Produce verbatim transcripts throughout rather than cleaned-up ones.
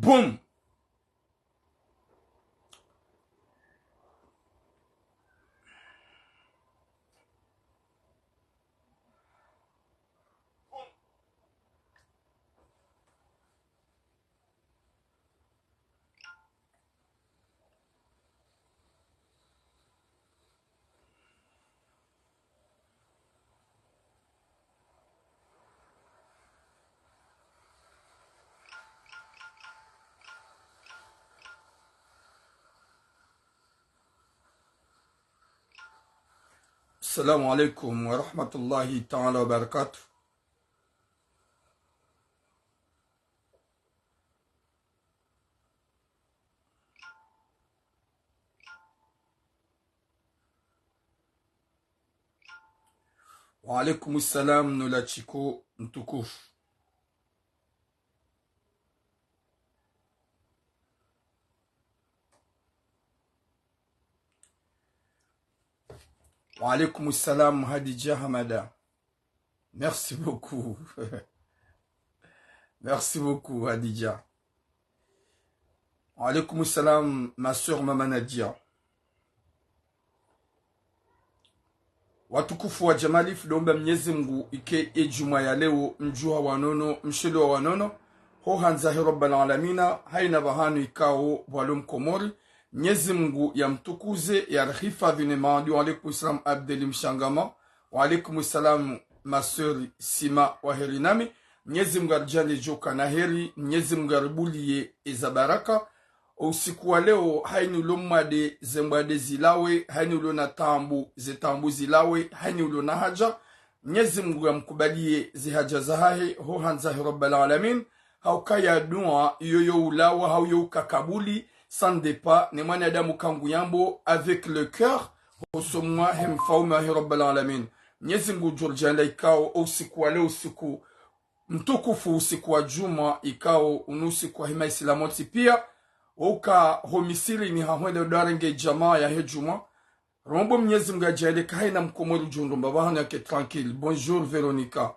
Boum. السلام عليكم ورحمة الله تعالى وبركاته. Wa alaikum salam, Nula Chiko mtukufu. Wa alaikum salam, Hadidja Hamada. Merci beaucoup. Merci beaucoup, Hadidja. Wa alaikum salam, ma sœur Mama Nadia. Watukufu wa Jamalif, ndo omba Mnyezi Mngu ike ye djumwa ya leo, mdjuha wa nono, mshelewa wa nono, ho handza he Rabbal Alamina, haina pvahanu ikao pvwalo Mkomori, Mnyezi Mngu ya mtukuze, ya rihifadhwi ne maadi. Wa alaikum salam, Abdeli Mshangama. Wa alaikum salam, ma sœur Sima wa heri nami. Mnyezi Mngu aridjaanlie djoka na heri, Mnyezi Mngu aribuliye eza baraka. O usiku wa leo, haini ulo mwade, ze mwade zilawe, haini ulo na taabu, ze taabu zilawe, haini ulo na haja, Mnyezi Mngu yamkubaliye ze haja zahahe, ho handza he Rabbal Alamin. Haukaya dua iyo yo ulawa, hau yo ukakabuli, ça ne dépend, ne mwanadamu kangu yambo, avec le cœur, hosoni mwahe mfaume wahe Rabbal Alamin. Mnyezi Mngu djorjanda ikao, o usiku wa leo usiku mtukufu, usiku wa djumwa, ikao unu usiku wa hima Islamu wontsi pia, wauka ho misirini hahwende ndo warenge djamaa yahe djumwa. Rombo Mnyezi Mngu yadjaanlie ka haina Mkomori djundru mba pvahanu yake tranquille. Bonjour Veronica.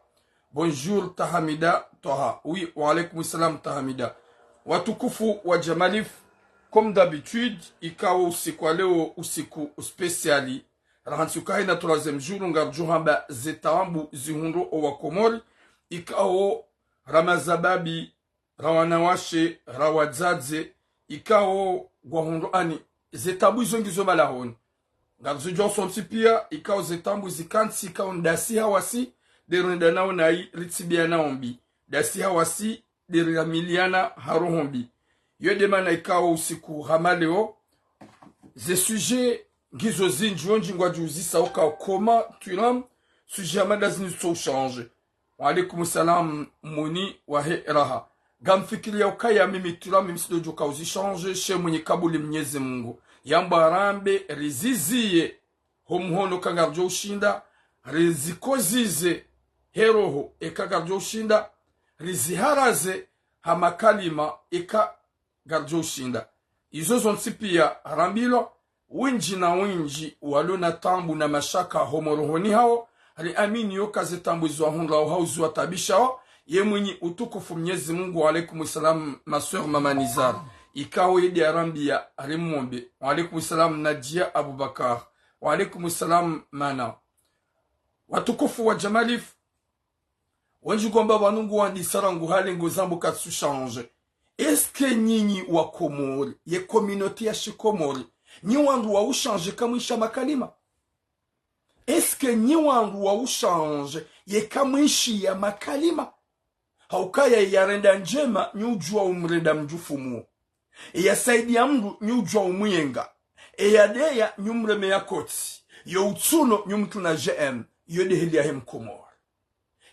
Bonjour Tahamida Toha. Oui, wa alaikum salam Tahamida. Watukufu wa Jamalif, comme d'habitude, ikao usiku wa leo usiku spécial. Rahantsi uka haina troisième jour, ngaridjo hamba ze taabu zihundro o Wakomori, ikao ra mazababi, ra wanawashe, ra wadzadze, ikao ngwahundro ani, ze taabu izo ngizo malahoni. Ngarizidjuao sontsi pia, ikao ze taabu zikantsi, ikao ndasi hawasi, nde rirenda nao nayi, ritsibianao mbi. Ndasi hawasi, nde riramiliana ha roho mbi. Yo nde mana ikao usiku hama leo, ze sujet ngizo zindji, wendji ngwadjiuzisa uka comment tu l'aimes, sujet hama nda zinu zo uchanger. Wa alaikum salam, Muni wahe raha. Ngamfikiria ukaya mimi tu l'aimes, mimi tsidodjoka uzichanger, she mwenye kabuli Mnyezi Mngu. Yamba rambe, riziziye ho mhono ka ngaridjo ushinda, rizikozize he roho eka ngaridjo ushinda, riziharaze ha makalima eka ngaridjo ushinda. Izo zontsi pia rambilwa, wendji na wendji walo na taabu na mashaka ho morohoni hawo, riamini yoka ze taabu izo wahundrao hau ziwatabishao, ye mwinyi utukufu Mnyezi Mngu. Wa alaikum salam, ma sœur Mama Nizar. Ikao yedi arambia rimombe. Wa alaikum salam, Nadia Abubakar. Wa alaikum salam, Mana. Watukufu wa Jamalif, wendji ngwamba pvanu nguwandisa rangu hale ngwezambo katsu changer. Est-ce que nyinyi Wakomori, ye communauté ya Shikomori, nyi wandru wa uchanger kamwisha makalima? Est-ce que nyi wandru wa uchanger ye kamwishiya makalima? Haukaya eyarenda ndjema, nyi udjua umrenda mdjufumu. Eyasaidia mndru, nyi udjua umwienga. Eyadeya, nyi umremeya koti. Yo utsuno, nyi umtruna G M. Yo nde heli yahe Mkomori.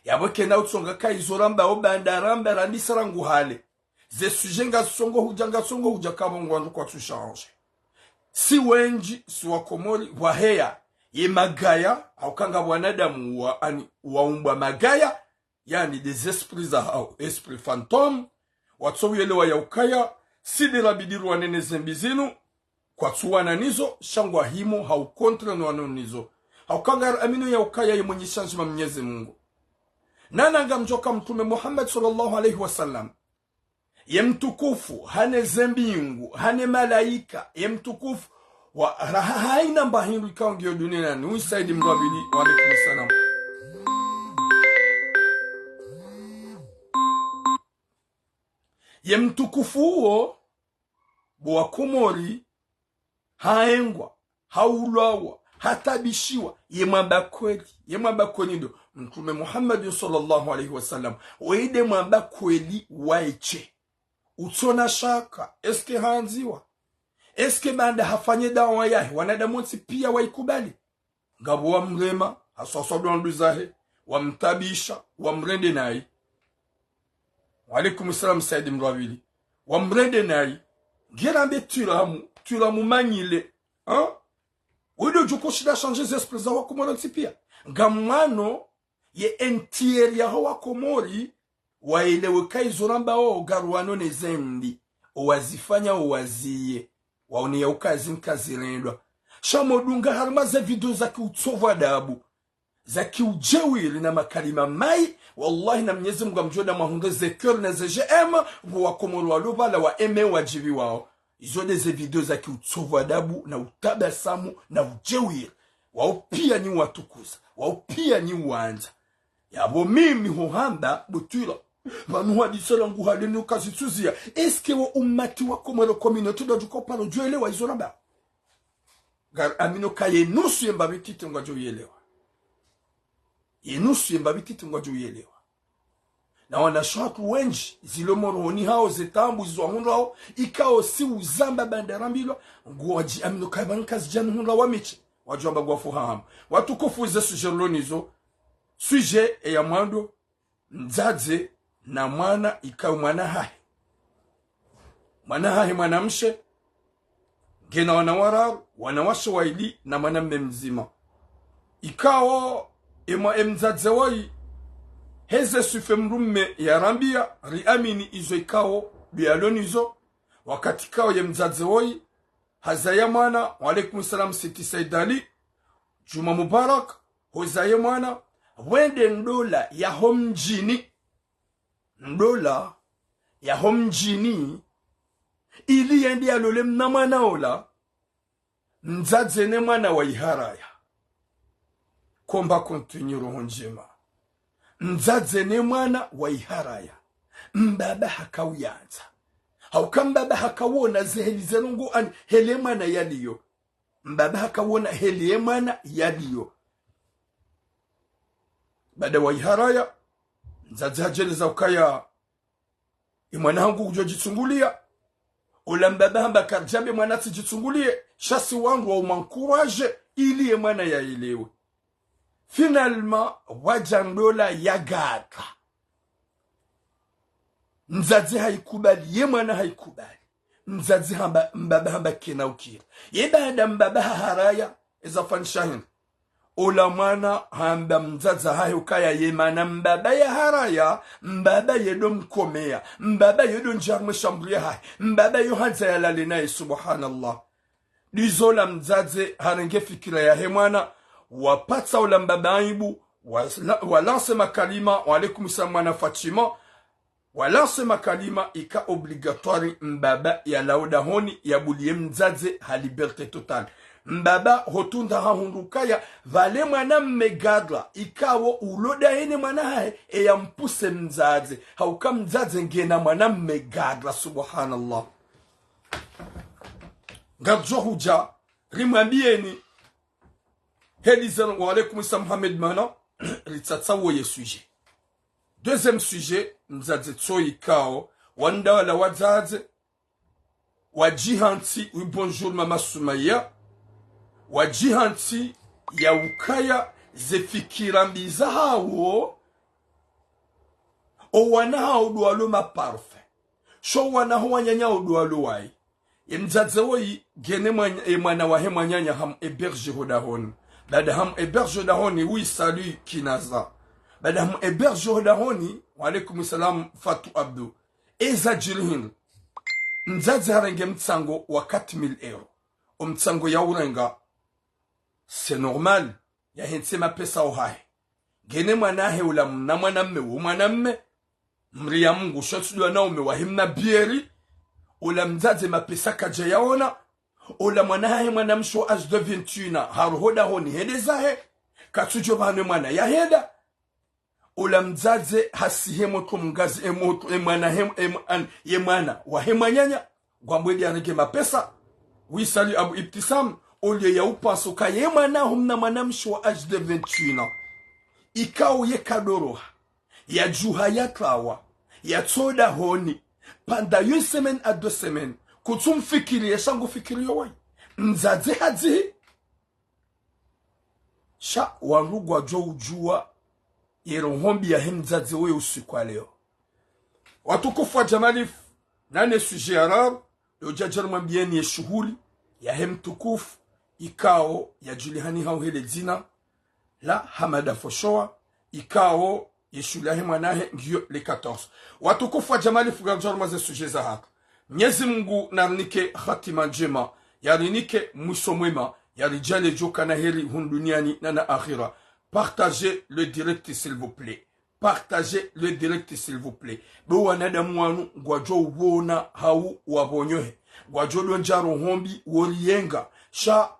Yapvo kena utsonga ka izo ramba, o banda ramba, randisa rangu hale. Ze sujet ngazisongo hudja, ngazisongo hudja kapvo ngwandru kwatsu changer. Si wendji, si Wakomori, pvwaheya ye magaya, hauka nga wanadamu wa, ani, waumbwa magaya, yani des esprits zahao, esprit fantôme, watso uyelewa yaukaya, si nde rabidi rwane ne zembi zinu, kwatsu wana nizo, sha ngwahimo hau contre no wano nizo. Hauka ngariamino yaukaya ye mwenye shanjima Mnyezi Mngu. Nana ngamdjoka Mtrume Muhammad swallallahu alayhi wa sallam. Ye mtukufu, hane ze mbingu, hane malaika, ye mtukufu, wa, raha haina mba hindru ikao ngiyo duniani, wi Saidi Mrwabili, wa alaikum salam. Ye mtukufu uwo, bo wa Komori, haengwa, haulwawa, hatabishiwa, ye mwamba kweli, ye mwamba kweli ndo Mtrume Muhammadin swallallahu alayhi wa sallam, weye nde mwamba kweli waeshe. Utsona shaka, est-ce que handziwa? Est-ce que baanda hafanye dawa yahe, wanadamu wontsi pia waikubali? Ngapvo wamrema, haswaswa ndo wandru zahe, wamtabisha, wamrende nayi. Wa alaikum salam, Saidi Mrwabili. Wamrende nayi. Ngerambe twiramu, twiramu manyile. Hein? Wendo djuko shinda changer ze esprit za wa Komori ntsi pia. Ngamwano ye entier yaho wa Komori, waelewe ka izo ramba o garuwano ne zembi. Owazifanya owaziye. Waone ya uka zi nkazirendwa. Sha modunga harumwa ze video za kiutsovu adabu, za kiujewiri na makalima mayi, wallahi na Mnyezi Mungu amdjo nda mwahundre ze cœur na ze j'aime, pvo wa Komori walo pvala wa aime wadjibiwao. Izo nde ze video za kiutsovu adabu na utabasamu na ujewiri. Wao pia nyi watukuza, wao pia nyi wandza. Yapvo mimi ho hamba bo twira. Pvanu hadisa langu haleni ukazitsuziya. Est-ce que wo umati wa Komoro communauté ndo djuko paro djuelewa izo ramba? Ngari amino ka ye nusu ye mbapvi titi ngwadjo yelewa. Ye nusu ye mbapvi titi ngwadjo yelewa. Na wanashe watru wendji, zilo morohoni hawo ze taabu zizo wahundrao, ikao si uzamba baanda rambilwa, ngwadji amino ka pvanu kazidja nuhundra wa miche. Wadjo amba ngwafu hahamu. Watukufu ze sujet rilo nizo, sujet eya mwando, mdzadze na mwana ikao mwana hahe. Mwana hahe mwanamshe, ngena wana wararu, wanawashe waili na mwanamme mdzima. Ikao, emwa emdzadze woyi, heze swifa mdrumme yarambiya, riamini izo ikao, biyalo nizo, wakati ikao ye mdzadze woyi, hazaya mwana, wa alaikum salam Siti Said Ali, Juma Mubarak, hozaye mwana, wende ndola yaho mdjini. Ndola yaho mdjini, ili yende yalole mna mwana ola, mdzadze ne mwana waiharaya. Komba continue roho ndjema. Mdzadze ne mwana waiharaya. Mbaba hakauyandza. Hauka mbaba hakawona ze heli ze ndrongoo ani hele mwana yaliyo. Mbaba hakawona heli ye mwana yaliyo. Baada waiharaya, mdzadze hadjeleza ukaya, e mwana hangu kudjo djitsunguliya. Ola mbaba hamba karidjambe mwana tsidjitsunguliye, sha si wangu wa umancourager ili ye mwana yaelewe. Finalement, wadja ndola ya gadra. Mdzadze haikubali, ye mwana haikubali. Mdzadze hamba, mbaba hamba kena ukira. Ye baada mbaba haharaya, eza fanyisha hindri. Ola mwana hamba mdzadze hahe ukaya ye mana mbaba yaharaya, mbaba yedo mkomeya, mbaba yedo ndja harumwa e shambri yahahe, mbaba yo handza yalale naye, subhanallah. Ndizo ola mdzadze harenge fikira yahe mwana, wapatsa ola mbaba aibu, wa, wa lancer makalima, wa alaikum salam mwana Fatima, wa lancer makalima ika obligatoire mbaba yalawe dahoni yabuliye mdzadze ha liberté totale. Mbaba hotunda hahundru ukaya, pvale mwanamme gadra, ikao ulo dahoni mwana hahe, eya mpuse mdzadze, hauka mdzadze ngena mwanamme gadra, subhanallah. Ngaridjo hudja, rimwambiyeni, heli zanu, wa alaikum salam Mohamed Mana, ritsatsa woye sujet. Deuxième sujet, mdzadze tsoyi ikao, wandawala wadzadze, wadjihantsi, oui bonjour mama Soumaya, wadjihantsi ya ukaya ze fikira mbi zahawo, owana hawo ndo walo ma parfait. Sho wana ho wananya wo ndo walo wayi. Ye mdzadze woyi, ngena mwana, e mwana wahe mwananya ham héberger ho dahoni. Baada ham héberger ho dahoni, oui salut Kinaza. Baada ham héberger ho dahoni, wa alaikum salam Fatou Abdou. Eza djiri hindri. Mdzadze harenge mtsango wa quatre mille euros. O mtsango yaurenga, c'est normal, yahentsi mapesa ohahe. Ngena mwana hahe ola mna mwanamme wo mwanamme. Mri ya Mungu, sho tsi ndo wanaume wahe mna bieri. Ola mdzadze mapesa kadja yaona. Ola mwana hahe mwanamshe wa âge de vingt et un ans, haroho dahoni hende zahe. Katsudjo pvanu ye mwana yahenda. Ola mdzadze hasihe motro mngazi, e motro, e mwana he, e mwa-, an-, ye mwana wahe mwananya. Ngwambwedi yarenge mapesa. Oui, salut Abu Ibtisam. Olio ya upanso ka ye mwana ho mna mwanamshe wa âge de vingt et un ans, ikao ye kadoroha, yadjuha, yatrawa, yatso dahoni pendant une semaine à deux semaines, kutsu mfikiri, ye sha ngu fikiri yo wayi. Mdzadze hadzihi. Sha wandru ngwadjo udjuwa ye roho mbi yahe mdzadze woye usiku wa leo. Watukufu wa Jamalifu, nane sujet ya raru, yo djadjari mwambiyeni ye shuhuli yahe mtukufu, ikao yadjulihani hau hele dzina la Hamada Foshowa, ikao ye shuhuli yahe mwana hahe ngiyo le quatorze. Watukufu wa Jamalifu, ngardjo harumwa ze sujet zahatru. Mnyezi Mungu narinike hatima ndjema, yarinike mwiso mwema, yaridjaanlie djo kana heri hunu duniani na na akhira. Partagez le direct, s'il vous plaît. Partagez le direct, s'il vous plaît. Bo wanadamu wanu ngwadjo upvona hau wapvonyohe. Ngwadjo dondja roho mbi woriyenga. Sha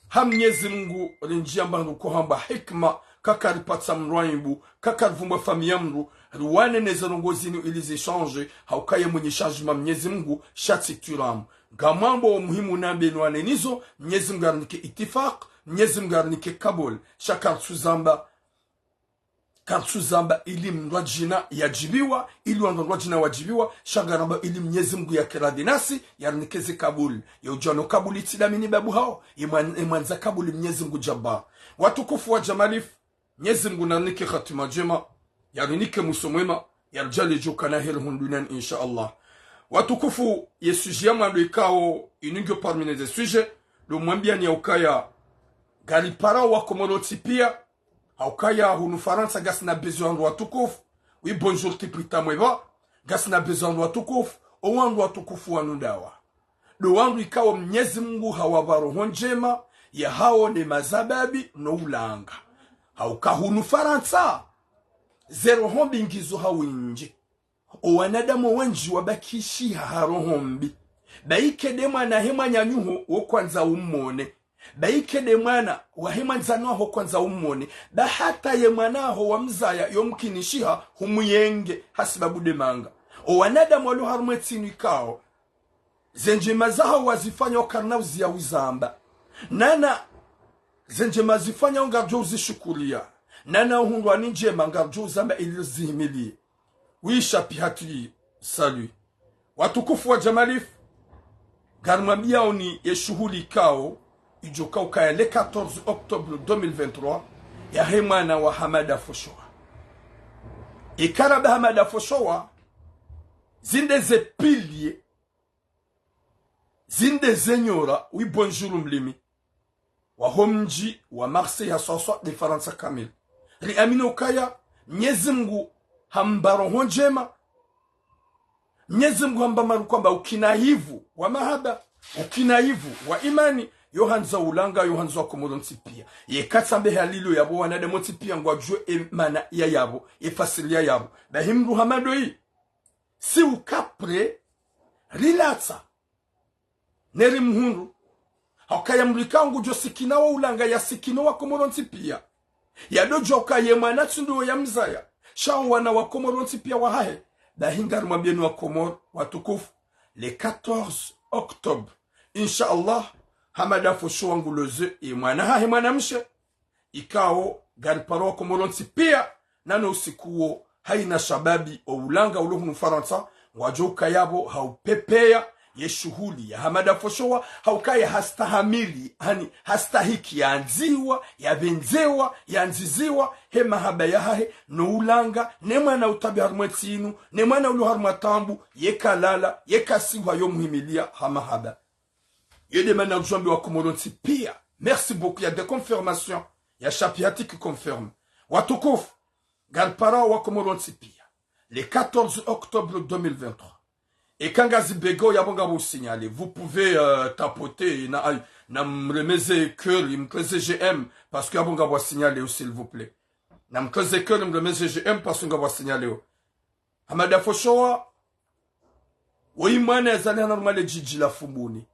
ha Mnyezi Mungu rindjiya mba ndo kohamba hikima, kakaripvatsa mndru aibu, kakarivumbwa famiyi ya mndru, riwane ne ze ndrongoo zinu ili zi change, hauka ye mwenye changement Mnyezi Mungu, sha tsi twiramu. Ngamwambo wo muhimu nambe nwane nizo, Mnyezi Mungu yarinike itifak, Mnyezi Mungu yarinike kabul, sha karitsuzamba, karitsuzamba ili mndru wa djina yadjibiwa, ili wandru wa djina wadjibiwa, sha ngaramba ili Mnyezi Mungu yake radhi nasi, yarinike ze kabul. Ye udjwano kabul tsi damini babu hao, ye mwan-, ye mwandza kabul Mnyezi Mungu Jabbar. Watukufu wa Jamalifu, Mnyezi Mungu narinike hatima ndjema, yarinike mwiso mwema, yaridjaanlie djo kana heri hunu duniani, insha Allah. Watukufu, ye sujet ya mwando ikao inu ngiyo parmi ne ze sujet, ndo mwambiyani ya ukaya, ngariparao wa Komoro ntsi piya, haukaya hunu Farantsa ngasina besoin wandru watukufu. Oui, bonjour, Tipita Mweba. Ngasina besoin wandru watukufu. O wandru watukufu wanu ndawa? Ndo wandru ikao Mnyezi Mungu hawapva roho ndjema, yahao ne mazababi no ulanga. Hauka hunu Farantsa, ze roho mbi ngizo ha windji. O wanadamu wendji wabakishiha ha roho mbi. Baike nde mwana he mwananyaho wo kwandza umone. Baike nde mwana wahe mwandzani waho kwandza umone. Ba hata ye mwana waho wamzaya yo mkinishiha humuyenge hasibabu nde manga. O wanadamu walo harumwa ye ntsi inu ikao ze ndjema zahawo wazifanya wakarina uziya uzamba. Nana ze ndjema zifanya ngardjo uzishukuriya. Nana uhundrwa ni ndjema ngardjo uzamba ili zihimiliye. Oui, Shapihati, salut. Watukufu wa Jamalifu, ngarimwambiyaoni ye shuhuli ikao idjo ukaya le quatorze octobre deux mille vingt-trois, yahe mwana wa Hamada Foshowa. Ikao ramba Hamada Foshowa, zinde ze pilier, zinde ze nyora, oui, bonjour mlimi, waho mdji wa Marseille haswaswa ne Farantsa kamili. Riamini ukaya Mnyezi Mungu hampva roho ndjema. Mnyezi Mungu hampva marukwamba ukinahivu wa mahaba, ukinahivu wa imani, yo handza ulanga, yo handza wa Komoro ntsi piya. Ye katsambe halilo yapvo wanadamu ntsi piya ngwadjuwe e mana ya yapvo, e fasiri ya yapvo. Bahi mndru hama ndoyi, si uka prêt, rilatsa, neri mhundru. Haukaya mndru ikao ngudjo sikina wo ulanga yasikino wa Komoro ntsi piya. Yadodjuwa ukaya ye mwana tsi ndo yamzaya, sha wo wana wa Komoro ntsi piya wahahe. Bahi ngarimwambiyeni wa Komoro watukufu, le quatorze octobre, insha Allah, Hamada Foshowa nguloze ye mwana hahe mwanamshe. Ikao ngariparo wa Komoro ntsi piya, nano usiku wo, haina shababi o ulanga ulo hunu Farantsa, ngwadjo ukaya pvo haupepeya ye shuhuli ya Hamada Foshowa, haukaya hastahamili, hani hastahiki yandziwa, yapvendzewa, yandziziwa, he mahaba yahahe, no ulanga, ne mwana utabi harumwa ye ntsi inu, ne mwana ulo harumwa taabu, ye kalala, ye kasihwa yo muhimiliya ha mahaba. Yo nde mana ngudjwambiya wa Komoro ntsi piya. Merci beaucoup, ya de confirmation. Ya Shapihati ki confirme. Watukufu, ngariparo wa Komoro ntsi piya, le quatorze octobre deux mille vingt-trois. Eka ngazi bego yapvo ngapvo signalé. Vous pouvez, euh, tapoter, na, ay, na mremeze cœur, mtreze j'aime, parce que yapvo ngapvo signalé, s'il vous plaît. Na mtreze cœur, mremeze j'aime, parce que ngapvo signalé. Hamada Foshowa, woyi mwana yazaliha harumwa le djidji la Fumbuni.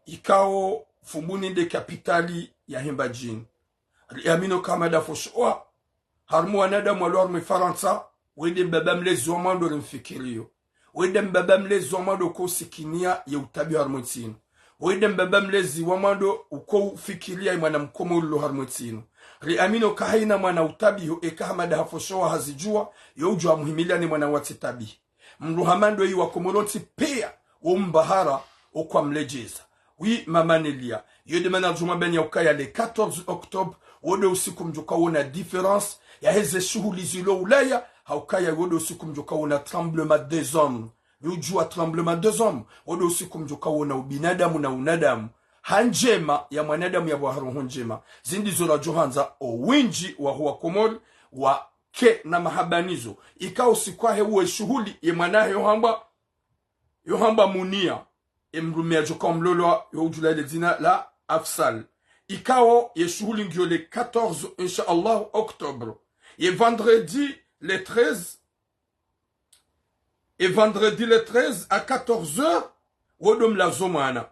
Ikao Fumbuni nde kapitali yahe Mbadjini. Riamini uka Hamada Foshowa, harumwa wanadamu walo harumwa Farantsa, woyi nde mbaba mlezi wa mwando rimfikiriyo. Woyi nde mbaba mlezi wa mwando ko usikiniya ye utabiho harumwa entsi inu. Woyi nde mbaba mlezi wa mwando uko ufikiriya ye mwana mkomori ulo harumwa entsi inu. Riamini uka hayina mwana utabiho eka Hamada Foshowa hazidjuwa, yo udjuwa muhimiliya ne mwana watsi tabihi. Mdru hama ndoyi wakomori wontsi piya wo mbahara okwa mledjeza. Oui, Mama Nelia. Yo nde mana djuma benya ukaya le quatorze octobre, wo nde usiku mdjo kawona différence yaheze shuhuli zilo Ulaya, ha ukaya wo nde usiku mdjo kawona tremblement des hommes. Ni udjuwa tremblement des hommes, wo nde usiku mdjo kawona ubinadamu na unadamu. Ha ndjema ya mwanadamu yapvo ha roho ndjema. Zindi zo radjo handza owindji waho wakomori wake na mahaba nizo. Ikao usiku wahe uwe shuhuli ye mwana wahe yo hambwa, yo hambwa Muniya. E mdrume yadjo kao mlolwa yo udjulwa le dzina la Afsal. Ikao ye shuhuli ngiyo le quatorze, insha Allah, octobre. Ye vendredi le treize, e vendredi le treize à quatorze heures, wo ndo mlazo mwana.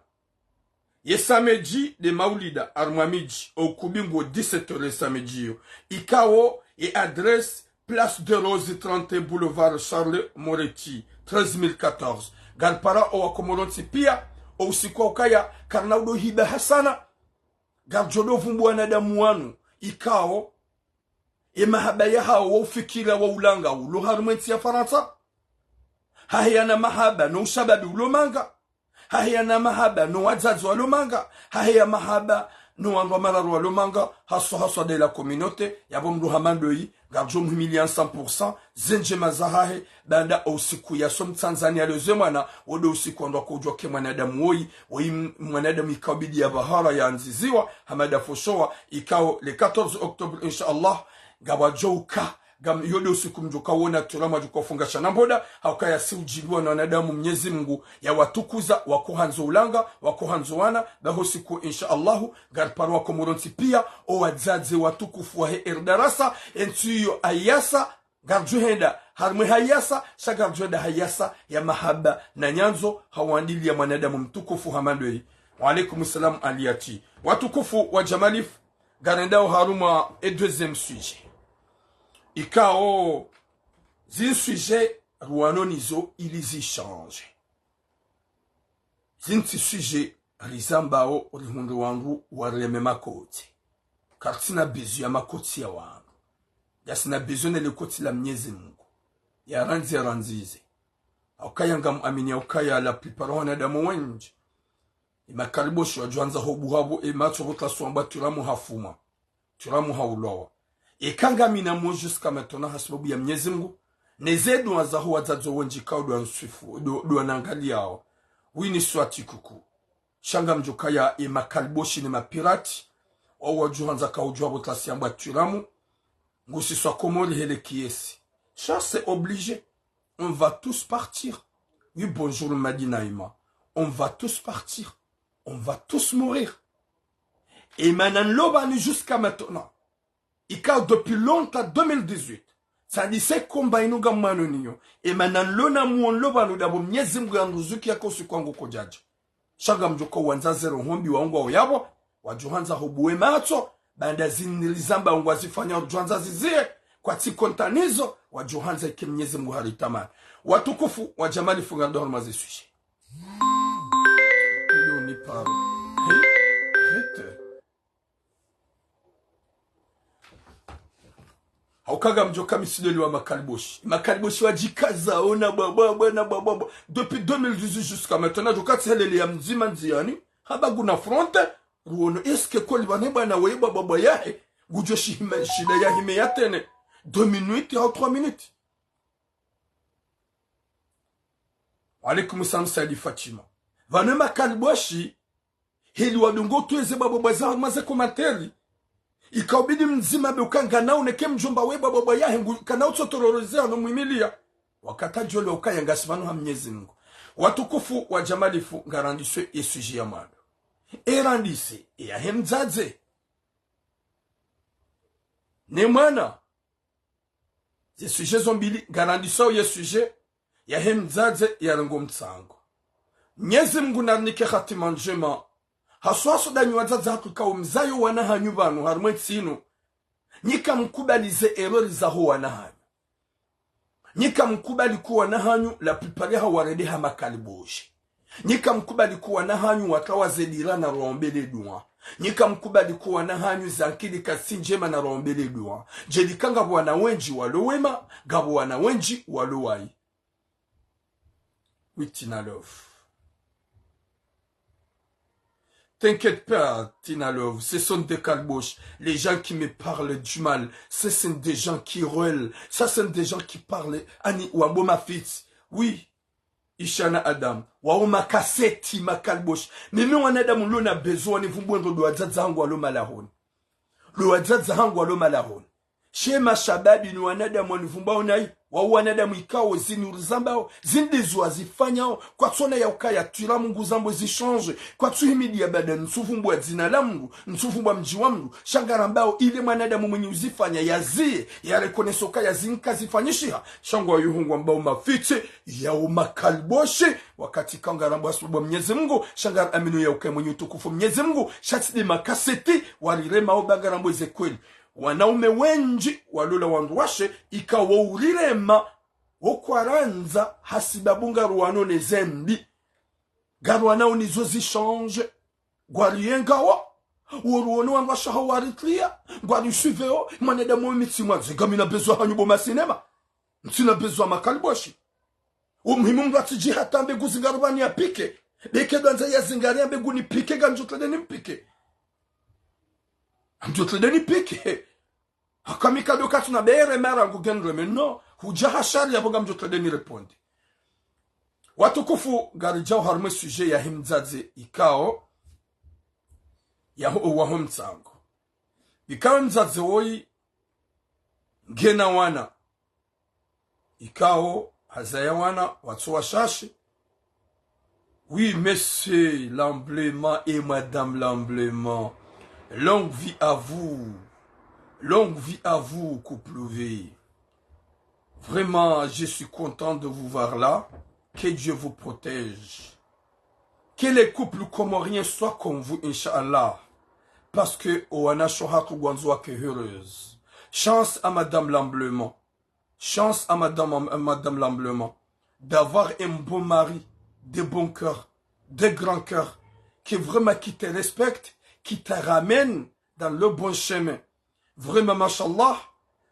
Ye samedi nde maulida harumwa midji, o ukumbi ngo dix-sept heures ye samedi yo. Ikao ye adresse, Place des Roses trente et un, boulevard Charles Moretti, treize mille quatorze. Ngaripara o wakomori wontsi piya, o usiku wa ukaya, karina udo hiba hasana. Ngaridjo do vumbuwa wanadamu wanu, ikao e mahaba yahawo wa ufikira wa ulanga ulo harumwa entsi ya Farantsa. Hahe yana mahaba no ushababi ulo manga. Hahe yana mahaba no wadzadze walo manga. Hahe ya mahaba no wandru wa mararu walo manga. Haswa, haswa de la communauté. Yapvo mdru hama ndoyi, ngaridjo muhimiliya cent pour cent. Ze ndjema zahahe, baanda o usiku yaso mtsandzani yaleze mwana, wo nde usiku wandru wako udjuwa ke mwanadamu woyi, woyi m-, mwanadamu ikao bidi ya bahara yandziziwa, Hamada Foshowa, ikao le quatorze octobre, insha Allah, ngapvwadjo uka, ngam-, yo nde usiku mdjo kawona turamu wadjo kafunga shana mboda, ha ukaya si udjiliwa na wanadamu Mnyezi Mungu, ya watukuza, wako handzo ulanga, wako handzo wana, baho siku, insha Allahu, ngariparo wakomori wontsi piya, o wadzadze watukufu wahe Erdarasa, entsi iyo ayasa, ngaridjo henda harumwa hayasa, sha ngaridjo henda hayasa ya mahaba na nyandzo, ha wandiliya mwanadamu mtukufu hama ndoyi. Wa alaikum salam Aliyati. Watukufu wa Jamalifu, ngarendao harumwa e deuxième sujet. Ikao, zin sujet ruwano nizo ili zi change. Zintsi sujet rizambao rihundre wandru wareme makoti. Karitsina besoin ya makoti ya wandru. Ngasina besoin ne le koti la Mnyezi Mungu. Ya randzi ya randzize. Ha ukaya ngam amini ya ukaya la plupart wanadamu wendji. E makaliboshi wadjo handza ho buha pvo e matso pvo tla swamba turamu hafuma. Turamu haulwawa. Eka ngamina mo jusqu'à maintenant ha sababu ya Mnyezi Mungu. Ne ze dua zaho wadzadze wendji kao dua nswifu, du-, dua nangaliyao. Wini swati kuku. Sha ngamdjo kaya e makaliboshi ne mapirati. Wao wadjo handza kao djwa pvo tla siamba turamu. Ngusiswa Komori hele kiesi. Sha c'est obligé. On va tous partir. Oui, bonjour Madi Naïma. On va tous partir. On va tous mourir. E mana nlo pvanu jusqu'à maintenant. Ikao depuis longtemps, deux mille dix-huit. Tsandise combat inu ngamwano niyo. E mana nlo na muo nlo pvanu dapvo Mnyezi Mungu yanduzuki yako usiku wangu kodjadja. Sha ngamdjo kao wandza ze roho mbi waungwao yapvo, wadjo handza ho buwe matso, baanda zini rizamba ungwa zifanya wadjo handza zizie, kwatsi konta nizo, wadjo handza ike Mnyezi Mungu haritamani. Watukufu wa Jamalifu ngarendao harumwa ze sujet. Ndio ni paro. He, hete. Ha uka ngamdjo ka misidoli wa makaliboshi. Makaliboshi wadjikaza, ona bwa, bwa, bwa, na bwa, bwa, bwa. Depuis deux mille dix-huit jusqu'à maintenant, djo katsi helele ya mdzima ndziani. Haba nguna fronte, ruono, est-ce que kweli pvane bwana weye bwa, bwa, bwa yahe, ngudjo shihime, shida yahime ya tene. Deux minutes au trois minutes. Wa alaikum salam Saidi Fatima. Pvane makaliboshi, heli wadungo tweze bwa, bwa, bwa za harumwa ze commentaire. Ikao bidi mdzima be uka ngana uneke mdjomba we bwa, bwa, bwa yahe ngu, kana utsotororeze ano mwimiliya. Wakati djoli wa ukaya ngasi pvanu ha Mnyezi Mungu. Watukufu wa Jamalifu ngarandise e sujet ya mwando. E randise, e yahe mdzadze. Ne mwana. Ze sujet zo mbili, ngarandisao ye sujet yahe mdzadze yarenga o mtsango. Mnyezi Mungu narinike hatima ndjema. Haswa haswa ndanyi wadzadze hatru ikao mzayo wana hanyu pvanu harumwa entsi inu. Nyi kamkubali ze erreur zaho wana hanyu. Nyi kamkubali ukaya wana hanyu, la plupart yahawo warendeha makaliboshi. Nyi kamkubali ukaya wana hanyu watawa ze dira, nariwaombele dua. Nyi kamkubali ukaya wana hanyu ze ankili kazitsi ndjema, nariwaombele dua. Djeli ka ngapvo wana wendji walo wema, ngapvo wana wendji walo wayi. Oui, Tina Love. T'inquiète pas, Tina Love, ce sont des kalbosh. Les gens qui me parlent du mal, ce sont des gens qui râlent. Ça, ce sont des gens qui parlent, ani, wambo mafitsi. Oui, Ishana Adam. Wawo makaseti, makalbosh. Mimi wanadamu nilo na besoin nivumbuwe ndo wadzadze hangu walo malahoni. Ndo wadzadze hangu walo malahoni. Sha mashababi ni wanadamu wanivumbao nayi, wawo wanadamu ikao zinu rizambao, zindru izo wazifanyao, kwatsona ya ukaya twira Mungu zambo zichange, kwatsuhimidi ya bada ntsuvumbuwa dzina la Mungu, ntsuvumbuwa mdji wa Mungu, sha ngarambao ile mwanadamu mwenye uzifanya yaziye, ya reconnaisse ukaya zinu kazifanyishiha, sha ngwayuhungu wambao mafitsi, yawo makalboshi, wakati ka ngarambao hasibabu Mnyezi Mungu, sha ngariamini ya ukaya mwenye utukufu Mnyezi Mungu, sha tsi nde makaseti, wariremao ba ngarambao ze kweli. Wanaume wendji walola wandruwashe, ikao urirema, wo kwarandza hasibabu ngaruwanao ne zembi. Ngaruwanao nizo zichange. Ngwariyengawo, woruwone wandruwashe hawo waritria, ngwarisuiveo, mwanadamu wo mi tsimwandze, ngami na besoin hanyu bo masinema. Ntsina besoin makalboshi. Wo muhimu mndru atsidji hata ambe nguzi ngarubani ya piqué. Beke dwandza ya zingari ambe nguni piqué, ngamdjo trende ni mpiqué. Ngamdjo trende ni piqué. Haka mi kado katsuna bere mara ngu gendreme no. Hudja ha shari yapvo ngamdjo trende ni répondre. Watukufu, ngaridjao harumwa e sujet yahe mdzadze ikao, yaho, waho mtsango. Ikao mdzadze woyi, ngena wana. Ikao hazaya wana watso washashi. Oui, monsieur Lamblement et madame Lamblement. Longue vie à vous. Longue vie à vous, couple V. Vraiment, je suis content de vous voir là. Que Dieu vous protège. Que les couples comoriens soient comme vous, Inch'Allah. Parce que o wanashe hatru ngwandzo wake heureuse. Chance à madame Lamblement. Chance à madame, à madame Lamblement d'avoir un bon mari, de bon cœur, de grand cœur, qui vraiment qui te respecte, qui te ramène dans le bon chemin. Vraiment, mashallah,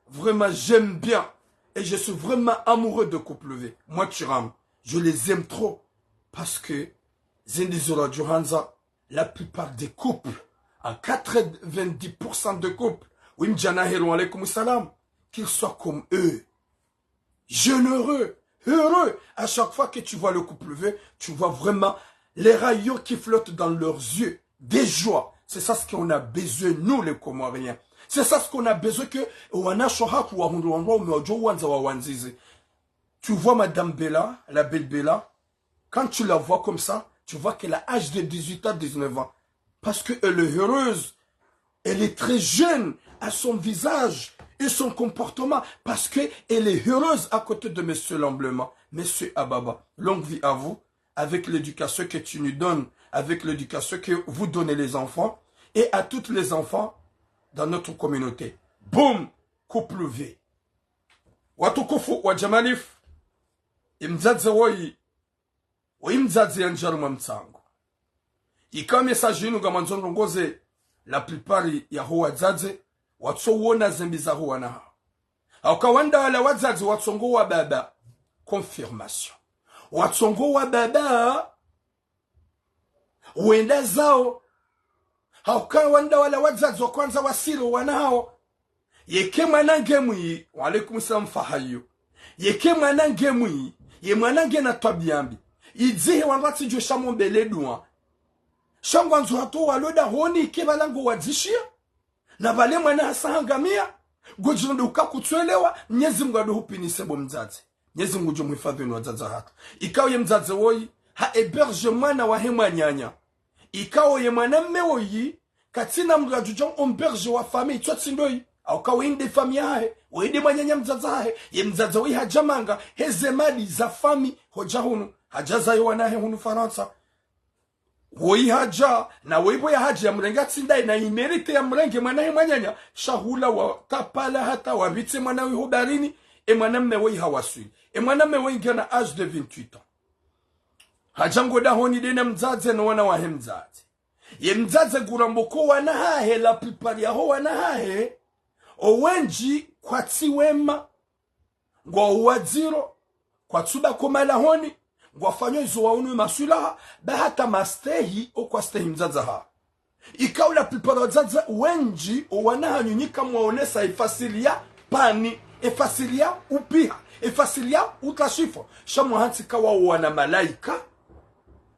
vraiment, j'aime bien. Et je suis vraiment amoureux de couple V. Moi, Thuram, je les aime trop. Parce que, zindru izo radjo handza, la plupart des couples, à quatre-vingt-dix pour cent de couples, oui, mdjana hero, wa alaykum salam, qu'ils soient comme eux. Généreux, heureux. À chaque fois que tu vois le couple V, tu vois vraiment les rayons qui flottent dans leurs yeux, des joies. C'est ça ce qu'on a besoin, nous les Comoriens. C'est ça ce qu'on a besoin que wanashe hatru wahundru wandruwaume wadjo wandza wawandzize. Tu vois Madame Bella, la belle Bella, quand tu la vois comme ça, tu vois qu'elle a âge de dix-huit à dix-neuf ans. Parce qu'elle est heureuse, elle est très jeune à son visage et son comportement, parce qu'elle est heureuse à côté de Monsieur Lamblement, Monsieur Ababa. Longue vie à vous, avec l'éducation que tu nous donnes, avec l'éducation que vous donnez les enfants, et à tous les enfants dans notre communauté. Boum, couple V. Watukufu wa Jamalif, e mdzadze woyi, woyi mdzadze yandjia harumwa mtsango. Ikao message inu ngamwandzo ndrongoze, la plupart yaho wadzadze, watso wona zembi zaho wana hawo. Hauka wandru wala wadzadze watsongo wa baba. Confirmation. Watsongo wa baba. Wenda zawo. Hauka wandru wala wadzadze wa kwandza wasiro wana hawo. Yeke mwana nge mwi, wa alaykum salam Fahayo. Yeke mwana nge mwi, ye mwana ngena twabiya mbi. Idzihe wandru watsidjo sha mwombele dua. Sha ngwandzo hata walo dahoni ke pvala ngo wadzishia. Na pvale mwana hasa hangamia, ngodjo ndo uka kutsuelewa, Mnyezi Mungu ado hupvinise bo mdzadze. Mnyezi Mungu ngudjo muhifadhwi no wadzadze hatru. Ikao ye mdzadze woyi, ha héberge mwana wahe mwananya. Ikao ye mwana mme woyi, katsina mndru adjo dja héberge wa famille, tso tsi ndoyi. Hauka woyi nde fami yahahe, woyi nde mwananya mdzadze hahe, ye mdzadze woyi hadja manga, heze mali za fami, hodja hunu, hadja zayo wanahe hunu Farantsa. Woyi hadja, na woyi pvo yahadja yamrenge tsi ndaye na imérité yamrenge mwanahe mwananya, sha hula watapala hata wapvitse mwana woyi ho baharini, e mwanamme woyi hawaswili. E mwanamme woyi ngena âge de vingt-huit ans. Hadja ngo dahoni nde na mdzadze no wana wahe mdzadze. Ye mdzadze nguramboko wana hahe, la plupart yaho wana hahe, owendji kwatsi wema, ngwao wadziro, kwatsu baki ho malahoni, ngwafanyo izo waono maswilaha, ba hata mastehi, okwastehi mdzadze hawo. Ikao la plupart wadzadze wendji, owana hanyu nyi kamwaonesa efasiri ya pani, efasiri ya upiha, efasiri ya utashifu, sha mwahantsi ka wao wana malaika,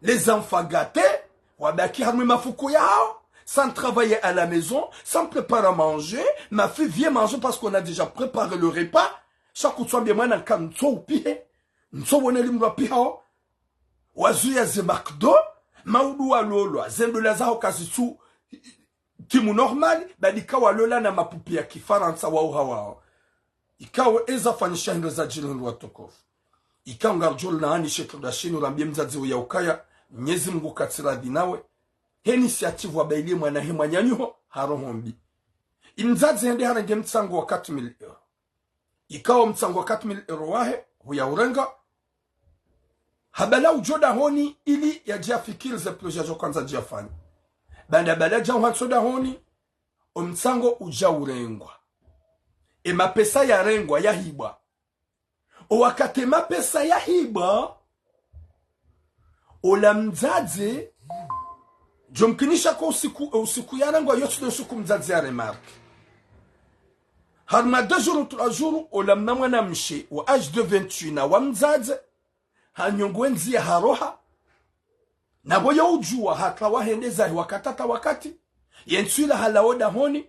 les enfants gâtés, wabaki harumwa mafuku yahawo, sans travailler à la maison, sans préparer à manger, ma fille vient manger parce qu'on a déjà préparé le repas, sha kutswambia mwana ka ntso upihe, ntso wone limrwa pihao, wazuya ze McDo, maudu walolwa, ze ndola zaho kazitsu timu normal, badi ka walola na mapupi ya kifarantsa wao hawao. Ikao eza fanyisha hindru zadjiri hindru watukufu. Ikao ngaridjo laani she Kardashian urambie mdzadze uya ukaya, Mnyezi Mungu katsi radhi nawe, he initiative wabailie mwanahe mwananyaho, ha roho mbi. Imdzadze hende harenge mtsango wa quatre mille euros. Ikao mtsango wa quatre mille euros wahe, huya urenga. Habala udjo dahoni ili yadje yafikiri ze projet zo kwandza dje yafanye. Baanda habala dja uhantso dahoni, omtsango udja urengwa. Emapesa yarengwa, yahibwa. Owakati emapesa yahibwa, ola mdzadze, djomkinisha ko usiku, usiku yarengwa, yotsi ndo usiku mdzadze ya remarque. Harumwa deux jours, trois jours, ola mna mwanamshe wa âge de vingt-huit ans wa mdzadze, hanyongo endziya haroha. Na pvo yo udjuwa haka wahende zahe wakati hata wakati, ye ntsu ila halawa dahoni,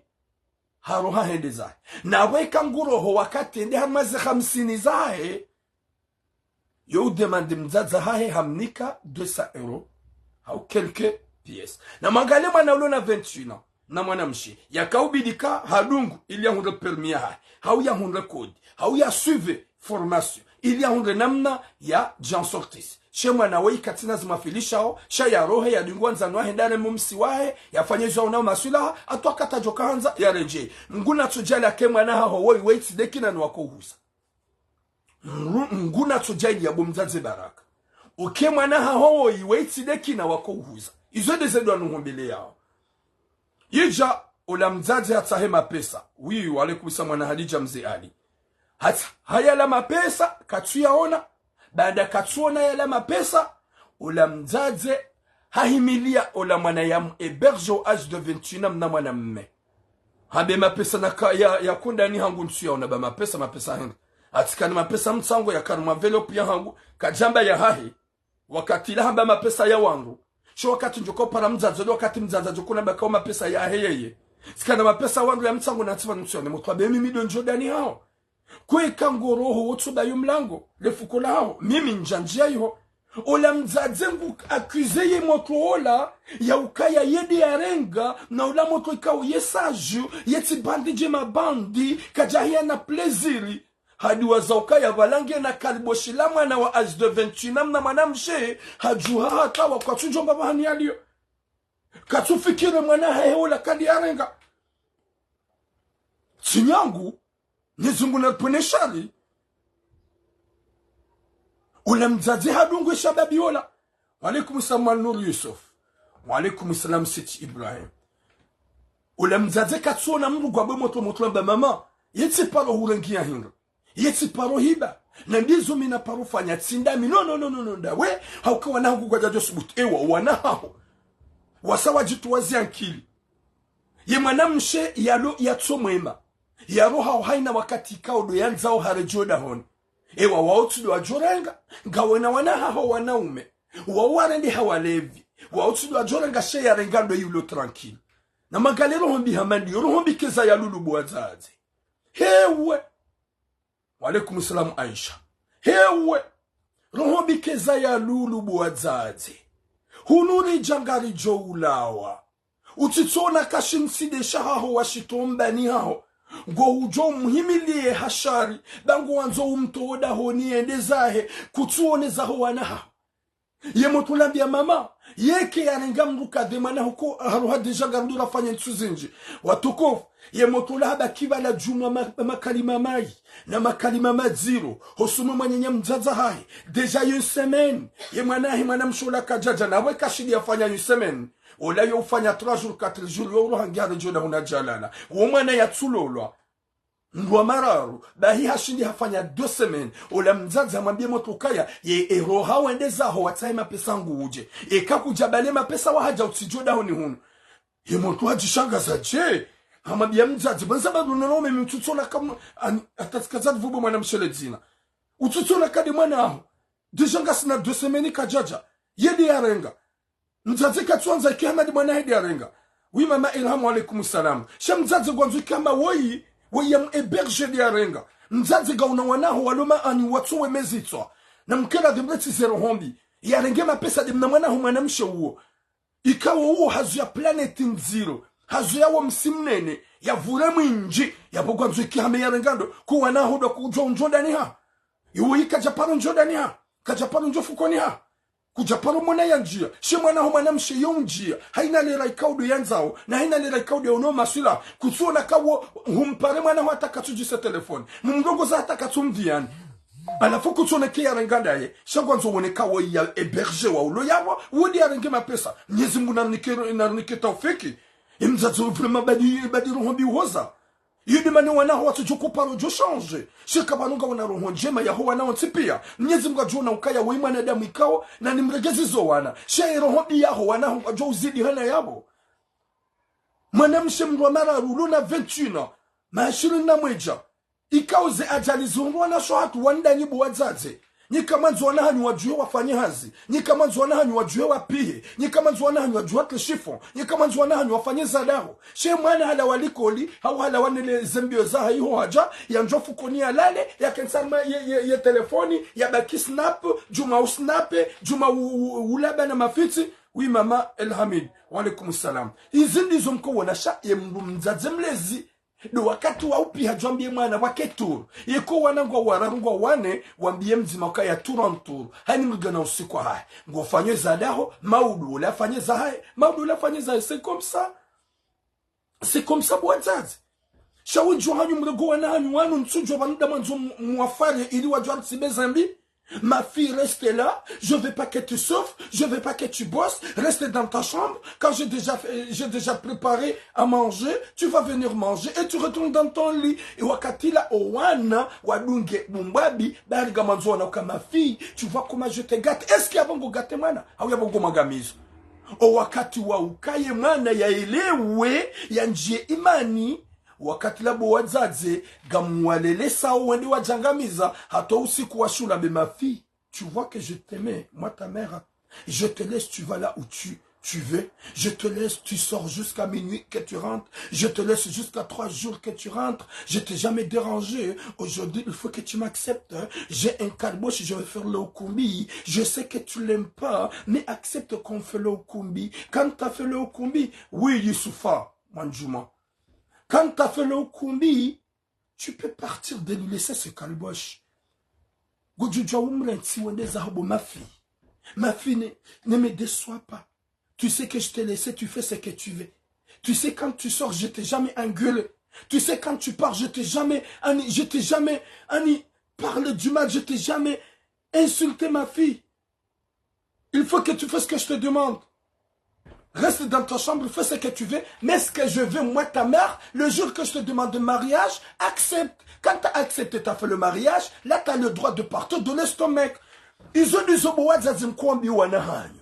haroha hende zahe. Na pvo eka nguroho wakati ende harumwa ze hamsini zahe, yo udemande mdzadze hahe hamnika deux cents euros, hau quelques pièces. Na mwangalie mwana ulo na vingt-huit ans, na mwanamshe, yakaubidi ka hadungu, ili yahundre permis yahahe, hau yahundre code, hau ya suive formation, ili yahundre namna yadja sortir. She mwana woyi katsina zimwafilishao, sha yarohe, yadingwa ndzani wahe ndani mumsi wahe, yafanye izo yaonao maswilaha, hata wakati adjo kahandza, yaredjei. Mngu natsudjaaliya ke mwana haho woyi, weyi tsi nde kina ni wako uhuza. Mru-, Mngu natsudjaaliya bo mdzadze baraka. Uke mwana haho woyi, weyi tsi nde kina wako uhuza. Izo nde ze dua nuhombeleyao. Idja, ola mdzadze hatsahe mapesa. Oui, wa alaikum salam mwana Hadidja mze Ali. Hatsaha yala mapesa, katsu yaona. Baanda katsu ona yala mapesa, ola mdzadze hahimiliya ola mwana yamu héberger au âge de vingt-huit ans mna mwanamme. Hambe mapesa naka ya, ya kundani hangu ntsu yaona ba mapesa, mapesa henda. Hatsikani mapesa mtsango yaka harumwa enveloppe yahangu, kadjamba yahahe. Wakati ila hamba mapesa ya wandru. Sho wakati ndjo ka upara mdzadze, ndo wakati mdzadze adjo kuna baka o mapesa yahe yeye. Tsikana mapesa wandru ya mtsango na tsiba nutsu yane motro, hambe mimi ndo ndjo dahoni haho. Kweka ngoroho wotso ba yo mlango, le fuko lahaho, mimi ndjandjiya iho. Ola mdzadze ngu accusé ye motro ola, ya ukaya ye nde yarenga, na ola motro ikao ye sage, ye tsi bandi dje mabandi, kadjahiya na plaisir. Hadi waza ukaya pvala ngena kariboshi la mwana wa âge de vingt-huit ans mna mwanamshe, hadjuha hata wa kwatsu djomba pvahanu yaliyo. Katsu fikiri mwana hahe ola kadi yarenga. Tsi nyangu, Mnyezi Mngu na ripvwene shari. Ola mdzadze hadungu eshababi ola. Wa alaikum salam Al-Nur Yusuf. Wa alaikum salam Siti Ibrahim. Ola mdzadze katsu ona mndru ngwambe motro motro hamba mama, ye tsi paro hurengiya hindru. Ye tsi paro hiba. Na ndizo mi na paro fanya tsi ndami. No, no, no, no, no, ndawe. Hauka wana hangu kwadjadjo subutu. Ewa, wana haho. Wasa wadjitru wazi ankili. Ye mwanamshe yalo yatso mwema. Yaroha haina wakati ikao ndo yandzao haredjei dahoni. Ewa, wao tsi ndo wadjorenga, ngawena wana haho wanaume. Wao warendeha walevi. Wao tsi ndo wadjorenga she yarenga ndo yulo tranquille. Na mwangalie roho mbi hama ndiyo, roho mbi keza ya lulu bo wadzadze. Hewe. Wa alaikum salam Aisha. Hewe. Roho mbi keza ya lulu bo wadzadze. Hunu ridja ngaridjo ulawa. Utsitsona kashimside shahaho washitombani haho. Ngo udjo umhimiliye ha shari, ba ngo wandzo umtowe dahoni yende zahe, kutsuone zaho wana haho. Ye motro ulambiya mama, yeka yarenga mdru kadha mwana huko, haruha déjà ngarudura fanya ntsu zindji. Watukufu, ye motro ula habaki pvala djumwa ma-, makalima mayi, na makalima madziro, hosoni mwa nyananya mdzadze hahe. Déjà une semaine, ye mwana hahe mwanamshe ula kadjadja, nawe kashindi yafanya une semaine. Ola yo ufanya trois jours, quatre jours, yo uroha nge haredjeyi huna djalala. Wo mwana yatsulolwa ndrwa mararu, bahi hashindi hafanya deux semaines. Ola mdzadze hamwambiye motro ukaya, ye eroha wende zaho watsahe mapesa ngudje. Eka kudja bale mapesa wahadja utsidjo dahoni hunu. Ye motro hadjishangaza dje. Hamwambiya mdzadze, banza bado nona ume mtsutsola kam-, ani, atatsika zadvubo mwanamshe le dzina. Utsutsola kade mwana haho. Déjà ngasina deux semaines kadjadja. Yende yarenga. Mdzadze katsuandza ike hama nde mwana hahe nde yarenga. Oui, mama Ilham, wa alaykum salam. Sha mdzadze ngwandzo ike hama woyi, woyi ya mu héberger nde yarenga. Mdzadze ngauna wana haho walo ma ani watso wemezitswa. Na mkera nde mretsi ze roho mbi. Yarenge mapesa nde mna mwana haho mwanamshe uwo. Ikao uwo hazo ya planète ndziro. Hazo ya wo msi mnene. Ya vure mwindji. Yapvo ngwandzo ike hama yarenga ndo. Ku wana haho ndo kudjwa undjo ndani ha. Iwo ikadja paro ndjo ndani ha. Kadja paro ndjo fukoni ha. Kudja paro mwana yandjiya, she mwana haho mwanamshe yo undjiya, hayina lera ikao ndo yandzao, na hayina lera ikao ndo yaono maswila, kutsuona kawo humpare mwana haho hata katsudjise téléphone, mumrongoza hata katsumdhiyani. Halafu kutsuona ke yarenga ndaye, sha ngwandzo wone kawo ya héberger wa ulo yapvo, wo nde yarenge mapesa. Mnyezi Mungu narunike, narunike taufiki. Ye mdzadze vraiment badi, badi roho mbi uhoza. Iyo nde mana wana haho watsudjo kuparo djo changer. Sha eka pvanu ngauna roho ndjema yaho wana wontsi piya. Mnyezi Mungu adjo ona ukaya woyi mwanadamu ikao, na nimregeze zo wana. Sha ye roho mbi yaho wana haho ngwadjo uzidi hana yapvo. Mwanamshe mdru wa mararu, ulo na vingt et un ans. Maha ishirini na mwedja. Ikao ze ajali zihundrwa na sho hatru wandani bo wadzadze. Nyi kamwandzo wana hanyu wadjuhe wafanye hazi. Nyi kamwandzo wana hanyu wadjuhe wapihe. Nyi kamwandzo wana hanyu wadjuhe watrichifo. Nyi kamwandzo wana hanyu wafanye za daho. She mwana halawa likoli, hau halawa nele ze mbio zahe iho hadja, yandjo fukoni yalale, yakentsi harumwa ye, ye, ye telefoni, yabaki snap, djuma usnape, djuma u, u, ulaba na mafitsi. Oui, mama Elhamid. Wa alaykum salam. Izi ndizo mko wona sha ye mdru mdzadze mlezi. Ndo wakati wa upiha djwambiye mwana wake tour. Yeka wana ngwao wararu ngwao wane, wambiye mdzima ukaya tour en tour. Hayini mdru ngena usiku wahahe. Ngofanye za daho, maudu ule afanye zahahe, maudu ule afanye zahahe. C'est comme ça. C'est comme ça bo wadzadze. Sha wudjuwa hanyu mrego wana hanyu wanu ntsudjuwa pvanu nda mwandzo mu-, muwafanye ili wadjuwa tsibe zambi. Ma fille, reste là. Je veux pas que tu souffres. Je veux pas que tu bosses. Reste dans ta chambre. Quand j'ai déjà fait, j'ai déjà préparé à manger, tu vas venir manger et tu retournes dans ton lit. E wakati la owana wadunge bumbwabi, bari ngamandzo wana uka ma fille, tu vois comment je te gâte. Est-ce que yapvo ngo gâte mwana? Hau yapvo ngo mwangamizo? O wakati wa ukaye mwana yaelewe, yandjiye imani, wakati la bo wadzadze, ngamwalelesao wende wadjangamiza, hata usiku washula be ma fille. Tu vois que je t'aimais, moi ta mère, je te laisse, tu vas là où tu, tu veux. Je te laisse, tu sors jusqu'à minuit que tu rentres. Je te laisse jusqu'à trois jours que tu rentres. Je t'ai jamais dérangé. Aujourd'hui, il faut que tu m'acceptes, hein. J'ai un kalbosh, je vais faire le kumbi. Je sais que tu l'aimes pas, mais accepte qu'on fait le kumbi. Quand t'as fait le kumbi, oui, Youssoufa, Mandjouma. Quand t'as fait le kumbi, tu peux partir de lui laisser ce kalbosh. Ngudjudjuwa umrantsi wende zaho bo ma fille. Ma fille, ne, ne me déçois pas. Tu sais que je t'ai laissé, tu fais ce que tu veux. Tu sais, quand tu sors, je t'ai jamais engueulé. Tu sais, quand tu pars, je t'ai jamais, ani, je t'ai jamais, ani, parlé du mal, je t'ai jamais insulté, ma fille. Il faut que tu fasses ce que je te demande. Reste dans ta chambre, fais ce que tu veux, mais ce que je veux, moi, ta mère, le jour que je te demande de mariage, accepte. Quand t'as accepté, t'as fait le mariage, là, t'as le droit de partir, de laisser ton mec. Izo ndizo bo wadzadze mkoambiwa wana hanyu.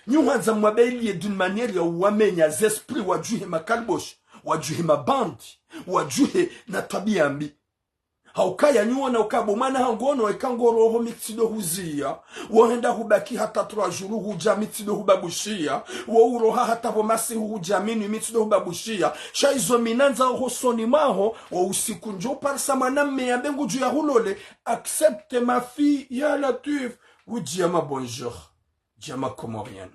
Nyi hwandza mwabeliye d'une manière ya uwamenya ze esprit, wadjuhe ma kalbosh, wadjuhe ma bandi, wadjuhe na twabiya mbi. Haukaya nyi wona uka bo mwana hangu ono eka ngoroho mi tsi ndo huziya. Wo henda hubaki hata trois jours hudja mi tsi ndo hubabushiya. Wo uroha hata pvo masihu hudja minuit mi tsi ndo hubabushiya. Sha izo mi nandza hosoni mwaho, wo usiku ndjo parisa mwanamme yambe ngudjo ya hulole. Accepte ma fille, ya Latwif. Oui, Djama, bonjour. Djama comorien.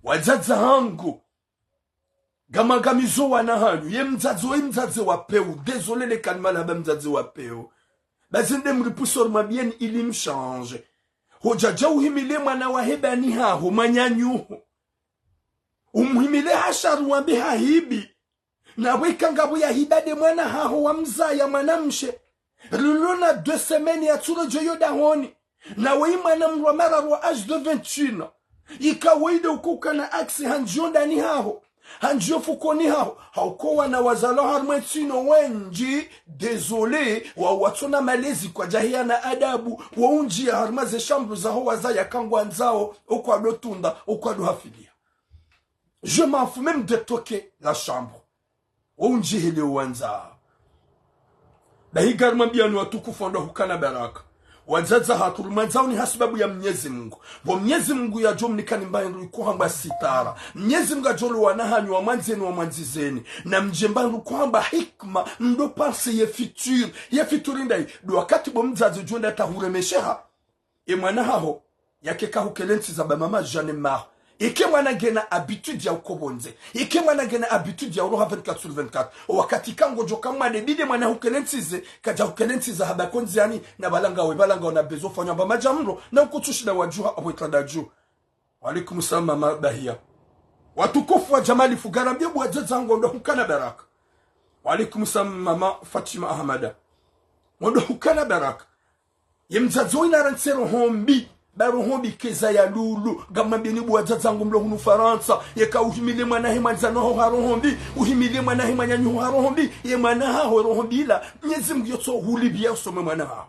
Wadzadze hangu. Ngamwangamizo wana hanyu, ye mdzadze, ye mdzadze wa pewu, désolé le kalima la hamba mdzadze wa pewu. Basi nde mripvuso rimwambiyeni ili mshandje. Hudja dja uhimiliye mwana wahe bani haho, mwananyaho. Umhimiliye ha shari wambe hahibi. Nawe ika ngapvo yahiba nde mwana haho wamzaya mwanamshe. Rilo na deux semaines yatsulo djo yo dahoni. Nawe imwana mdru wa mararu wa âge de vingt et un ans. Ika woyi nde uko ukana accès handjiyo ndani haho. Handjiyo fukoni haho. Hauka wana wazalwa harumwa entsi inu wendji, désolé, wa watsona malezi kwadjahiya na adabu, wa undjiya harumwa ze chambre zaho wazaya kangwandzao, okwado tunda, okwado hafiliya. Je m'en fous même de toquer la chambre. Wo undjihele uwandza. Bahi ngarimwambiyani watukufu wandru hukana baraka. Wadzadze hatru rimwandzao ni hasibabu ya Mnyezi Mungu. Bo Mnyezi Mungu yadjo mnikani mba hindru iko hamba sitara. Mnyezi Mungu yadjo lo wana hanyu wamwandzeni wamwandzizeni. Na mdje mba hindru iko hamba hikma, mdo penser ye futur. Ye futur ndayi, ndo wakati bo mdzadze djo nda tahuremesheha. Ye mwana haho, yake kahukelentsiza ba mama Jeanne Mah. Ike mwana ngena habitude ya uko pvondze. Ike mwana ngena habitude ya uroha vingt-quatre sur vingt-quatre. O wakati ka ngodjo ka mwana bidi mwana hukelentsize, kadja hukelentsiza hamba ko ndziani, na pvala ngawe, pvala ngawe na bezo fanya mba madjamro, na ukutsushi na wadjuha, ahwe tanda dju. Wa alaikum salam mama Bahia. Watukufu wa Jamali Fugara mbiye bo wadzadze wangu wandru hukana baraka. Wa alaikum salam mama Fatima Ahmada. Wandru hukana baraka. Ye mdzadze wo ina rantsi roho mbi, ba roho mbi keza ya lulu, ngamwambiyeni bo wadzadze wangu mlo hunu Farantsa, yeka uhimiliye mwana he mwandzani haho ha roho mbi, uhimiliye mwana he mwananyaho ha roho mbi, ye mwana haho roho mbi ila, Mnyezi Mungu yotso hulipviya usome mwana haho.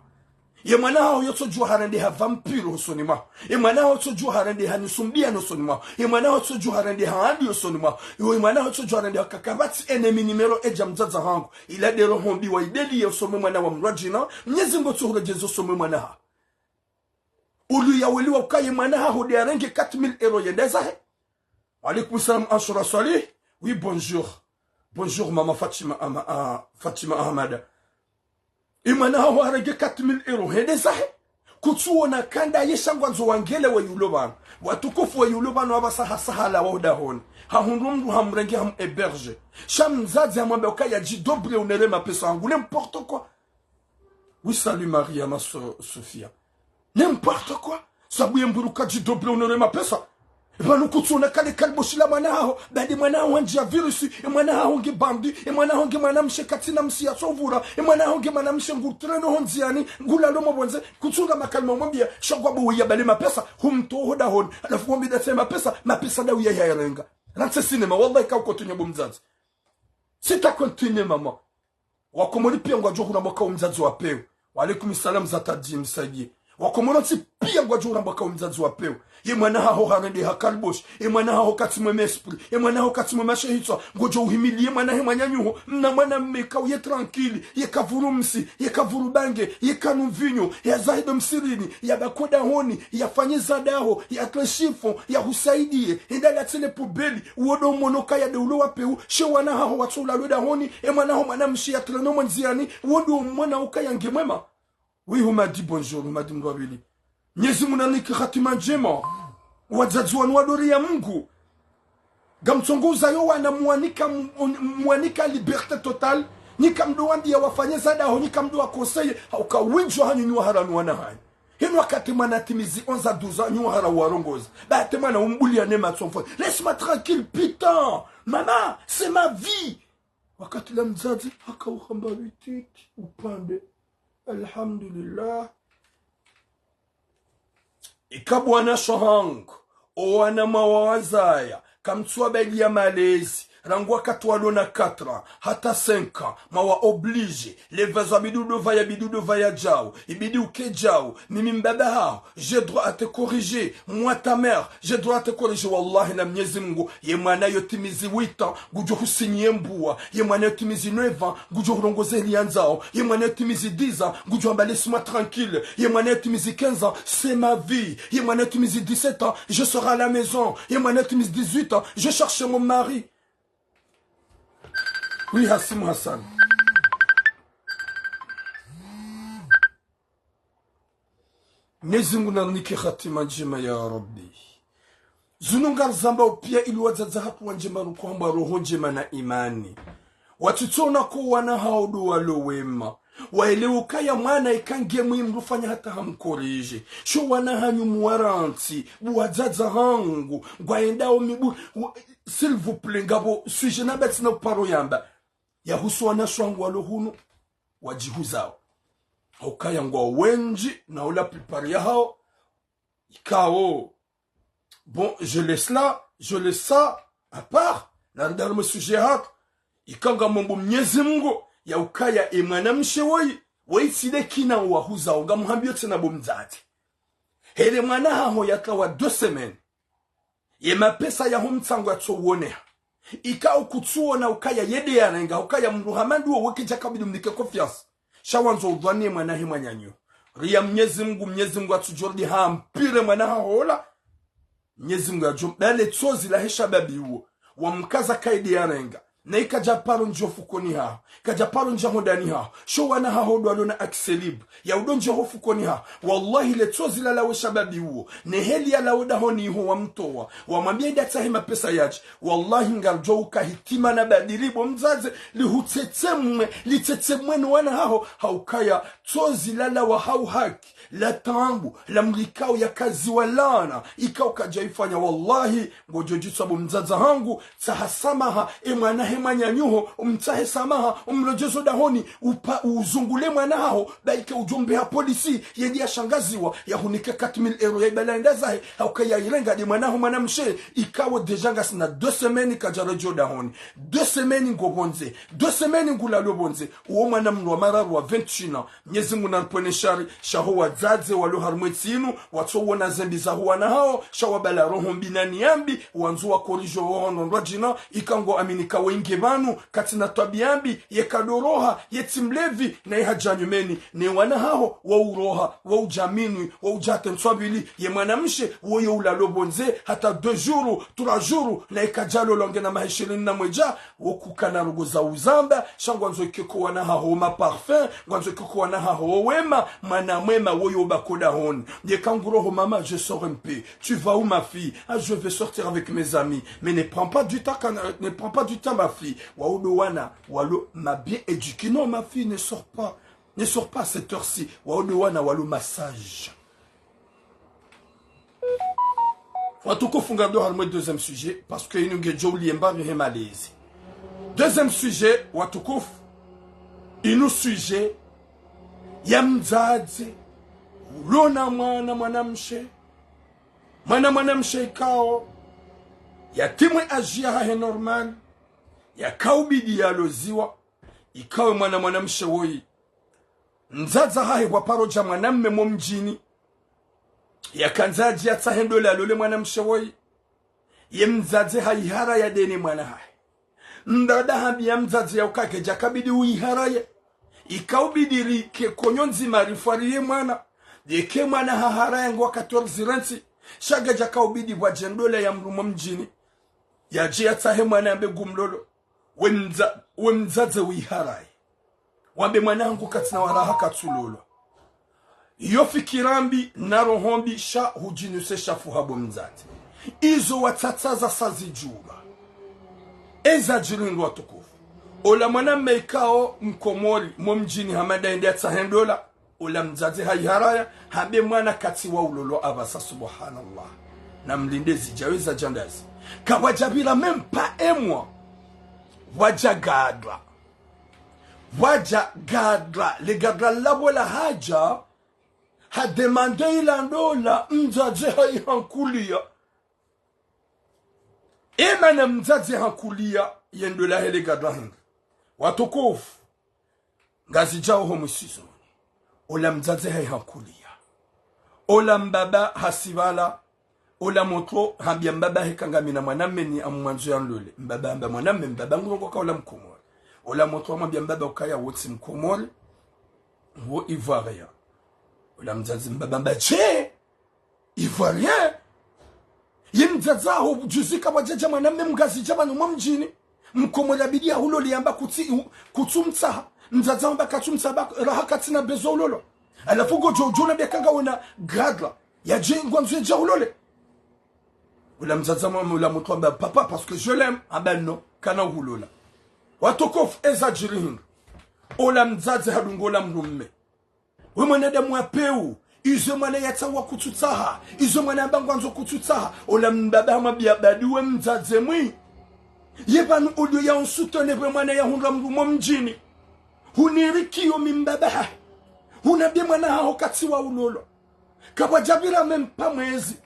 Ye mwana haho yotso djuwa harende ha vampiro usoni mwaho. Ye mwana haho yotso djuwa harende ha nisumbiya nosoni mwaho. Ye mwana haho yotso djuwa harende ha andi usoni mwaho. Ye mwana haho yotso djuwa harende ha kakapvatsi ennemi numéro un ya mdzadze hangu. Ila nde roho mbi wa ideli ye usome mwana wa mdru djina, Mnyezi Mungu yotso huredjeza usome mwana haho. Ulu ya weli wa ukaye mwana haho nde yarenge quatre mille euros yende zahe. Wa alaikum salam, Ashura Salih. Oui, bonjour. Bonjour, maman Fatima Ama-, ah, Fatima Ahmada. Ye mwana haho harenge quatre mille euros, hende zahe. Kutsuona kanda ye sha ngwandzo wangele we yulo pvanu. Watukufu we yulo pvanu wapvasa ha sahala wa udahoni. Hahundru mdru hamrenge ham héberge. Sha mdzadze hamwambe ukaya djidobule unere mapesa hangu. N'importe quoi. Oui, salut Maria, ma so-, Sofia. N'importe quoi. Sabu ye mburu kadjidobule unere mapesa. Pvanu kutsuona kale kaliboshi la mwana haho, badi mwana haho handjiya virus, ye mwana haho nge bandi, ye mwana haho nge mwanamshe katsina msi ya sovura, ye mwana haho nge mwanamshe ngu treno ho ndziani, ngu lalo mo pvondze, kutsunga makalima umwambiya, sha ngwambo wiya bale mapesa, humtowa ho dahoni, halafu wambi datse mapesa, mapesa nda wiya ya yarenga. Rantse sinema, wallahi ka ukotunya bo mdzadze. C'est ta continue, maman. Wakomori piya ngwadjo huramba ka wo mdzadze wa pewu. Wa alaikum salam za tadji msaidie. Wakomori wontsi piya ngwadjo huramba ka wo mdzadze wa pewu. Ye mwana haho harende ha kaliboshi. Ye mwana haho katsi mwema esprit. Ye mwana haho katsi mwema shehitswa. Ngodjo uhimiliye mwana he mwananyaho. Mna mwana mme ka uye tranquille. Ye kavuru msi. Ye kavuru bange. Ye kanu mvinyo. Ya zahido msirini. Ya bako dahoni. Ya fanye za daho. Ya tre chiffon. Ya husaidiye. Enda la tsele poubelle. Wodo mono kaya nde ulo wa pewu, she wana haho watso ulalo dahoni, ye mwana haho mwanamshe ya treno mo ndziani, wodo mwana ukaya nge mwema. Oui, Humadi, bonjour, Humadi mdru wa pvili. Mnyezi Mungu nanike hatima ndjema. Wadzadze wanu wadori ya Mungu. Ngamtsongo uzayo wana mwanika, mwanika liberté totale. Nyika mdo wambiya wafanye za daho, nyika mdo wa conseiller, hauka wendji wa hanyu nyi waharani wana hanyu. Hinu wakati mwana atimizi onze à douze ans, nyi wahara warongoza. Ba hata mwana umbuliya ne matso mfo. Laisse-moi tranquille, putain. Maman, c'est ma vie. Wakati la mdzadze, haka uhamba vititi, upvande. Alhamdulillah. Ika bo wanashe hangu, o wana mwawa wazaya, kamtsuwa baliya malezi, rangu wakati walo na quatre ans, hata cinq ans, mwawa obligé, le vazo abidi udo vaya, abidi udo vaya djau, ibidi uke djau, mimi mbaba haho, j'ai droit à te corriger, moi ta mère, j'ai droit à te corriger, wallahi na Mnyezi Mungu, ye mwana yo timizi huit ans, ngudjo husinyiye mbuwa, ye mwana yo timizi neuf ans, ngudjo hurongoza heli yandzao, ye mwana yo timizi dix ans, ngudjo hamba laisse-moi tranquille, ye mwana yo timizi quinze ans, c'est ma vie, ye mwana yo timizi dix-sept ans, je serai à la maison, ye mwana yo timizi dix-huit ans, je cherche mon mari. Oui, Hasim Hassan. Mnyezi Mungu nanike hatima ndjema ya Rabbi. Zinu ngarizambao pia ili wadzadze hatru wandje maruko hamba roho ndjema na imani. Watsutsoona ko wana hawo ndo walo wema. Waelewe ukaya mwana ika nge mwi mdru fanya hata hamkorije. Sho wana hanyu mwarantsi, bo wadzadze hangu, ngwaendao mibu-, wa-, s'il vous plaît, ngapvo sujet namba tsina uparo yamba. Yahusu wanashe wangu walo hunu, wadjihuzao. Haukaya ngwao wendji, na ula plupart yahawo, ikao. Bon, je laisse là, je laisse ça à part, na ndarumwe sujet hatru. Ika ngamombo Mnyezi Mngu, ya ukaya e mwanamshe woyi, woyi tsi nde kina wahuzao, ngamuhambiyo tsena bo mdzadze. Hele mwana haho yatlawa deux semaines. Ye mapesa yaho mtsango yatsowoneha. Ika ukutsuona ukaya ye nde yarenga, ukaya mdru hama nduwo weke djakabidi mnike confiance. Sha wandzo udhwaniye mwana he mwananyo. Riya Mnyezi Mngu, Mnyezi Mngu atsudjordi hampvire mwana haho ola. Mnyezi Mngu yadjo, bale tsozi lahe shababi uwo. Wamkaza kaidi yarenga. Na ikadja paro ndjo fukoni haho. Kadja paro ndja hondani haho. Sho wana haho ndo walo na accès libre. Ya udo ndje ho fukoni haho. Wallahi le tsozi lalawe shababi uwo. Ne heli yalawe dahoni iho wamtowa. Wamwambia enda tsahe mapesa yadje. Wallahi ngaridjo uka hitima na badiri bo mdzadze. Lihutsetsemwe, litsetsemwe no wana haho. Haukaya tsozi lalawa hau haki. La taabu, la mlikao yakaziwa laana, ikao kadja ifanya wallahi, ngodjo djitswa bo mdzadze hangu, tsaha samaha, e mwana he mwananyo ho, umtsahe samaha, umlodjezo dahoni, upa-, uzungule mwana haho, ba ike udjombe ha polisi, yende yashangaziwa, yahunike quatre mille euros ya ibala enda zahe, hauka ya irenga nde mwana ho mwanamshe, ikao déjà ngasina deux semaines kadja redjo dahoni. Deux semaines ngo pvondze, deux semaines ngulalo pvondze, uwo mwana mdru wa mararu wa vingt et un ans, Mnyezi Mngu naripvwene shari, sha ho wadzadze walo harumwa entsi inu, watsowona zembi zaho wana hawo, sha wabala roho mbi na niya mbi, wandzo wakorijwe woho no ndrwadjina, ika ngo amini ka wenge pvanu, katsina twabiya mbi, ye kadoroha, ye tsi mlevi, na ye hadja nyumeni, ne wana haho, wauroha, waudja minwi, waudja hata ntswa mbili, ye mwanamshe, woyo ulalo pvondze, hata deux jours, trois jours, na ika djalo longe na maha ishirini na mwedja, wo kukana rogo za uzamba, sha ngwandzo ikeko wana haho ma parfum, ngwandzo ikeko wana haho wema, mwana mwema woyo bako dahoni. Yeka nguroho maman, je sors un peu. Tu vas où ma fille ? Ah, je vais sortir avec mes amis. Mais ne prends pas du temps, quand, euh, ne prends pas du temps ma fille. Wao ndo wana, walo ma bien éduquée. Non, ma fille, ne sors pas. Ne sors pas à cette heure-ci. Wao ndo wana, walo ma sage. Watukufu ngaridjo harumwa deuxième sujet, parce que inu ngedjo uliemba bihe malezi. Deuxième sujet, watukufu, inu sujet ya mdzadze, ulona mwana mwanamshe, mwana mwanamshe ikao, yatimwe âge yahahe normal, yakaubidi yaloziwa, ikao mwana mwanamshe woyi. Mdzadze hahe pvwa paro dja mwanamme mo mdjini. Yakandza yadje yatsahe ndola yalole mwanamshe woyi. Ye mdzadze haihara ya dene mwana hahe. Mdada hambiya mdzadze ya uka kedja kabidi uiharaye. Ikaubidi rike konyo ndzima rifwariye mwana. Yeke mwana haharaya ngwa quatorze rentsi. Sha kedja kaubidi pvwa dje ndola ya mdru mo mdjini. Yadje yatsahe mwana yambe ngumlolo. We mdza-, we mdzadze uiharaye. Wambe mwana hangu katsina waraha katsulolwa. Iyo fikira mbi na roho mbi sha hudjinuse shafu habo mdzadze. Izo watsatsaza sazidjulwa. Eza djiri ndo watukufu. Ola mwanamme ikao mkomori, mo mdjini hamada ende yatsahe ndola. Ola mdzadze haiharaya, hambe mwana katsi wa ulolwa apvasa, subhanallah. Na mlinde zidjawe zadja ndazi. Kapvwadja pvira même pas un mois. Pvwadja gadra. Pvwadja gadra. Le gadra lapvo lahadja, hademande ila ndola, mdzadze haihankuliya. Emana mdzadze hankuliya, ye ndola hele gadra hindri. Watukufu. Ngazidjao ho mwisizoni. Ola mdzadze haihankuliya. Ola mbaba hasipvala. Ola motro hambiya mbaba heka ngamina mwanamme ni amwandzo yanlole. Mbaba hamba mwanamme, mbaba ngurongoa ka ola mkomori. Ola motro hamwambiya mbaba ukaya wo tsi mkomori. Wo ivoirien. Ola mdzadze mbaba hamba dje. Ivoirien. Ye mdzadze haho djuzi kapvwadjadja mwanamme mngazidja pvanu mo mdjini. Mkomori yabidi yahulole yamba kutsi, kutsumtsaha. Mdzadze hamba katsumtsaha ba, raha katsina bezo ulolwa. Halafu ngodjo udjona beka ngawena gadra. Yadje ngwandzo yadje yahulole. Ola mdzadze mwambe ola mwana hamba, papa, parce que je l'aime. Ah ben non, kana uhulola. Watukufu, eza djiri hindri. Ola mdzadze hadunga ola mdrume. We mwanadamu wa pewu, izo mwana yatsaha kutsutsaha, izo mwana yamba ngwandzo kutsutsaha, ola mbaba hamwambia badi we mdzadze mwi. Ye pvanu olio ya unsutone we mwana yahundra mdrume mdjini. Hunirikiyo mi mbaba hahe. Hunambie mwana haho katsi wa ulolwa. Kapvwadjapvira même pas mwezi.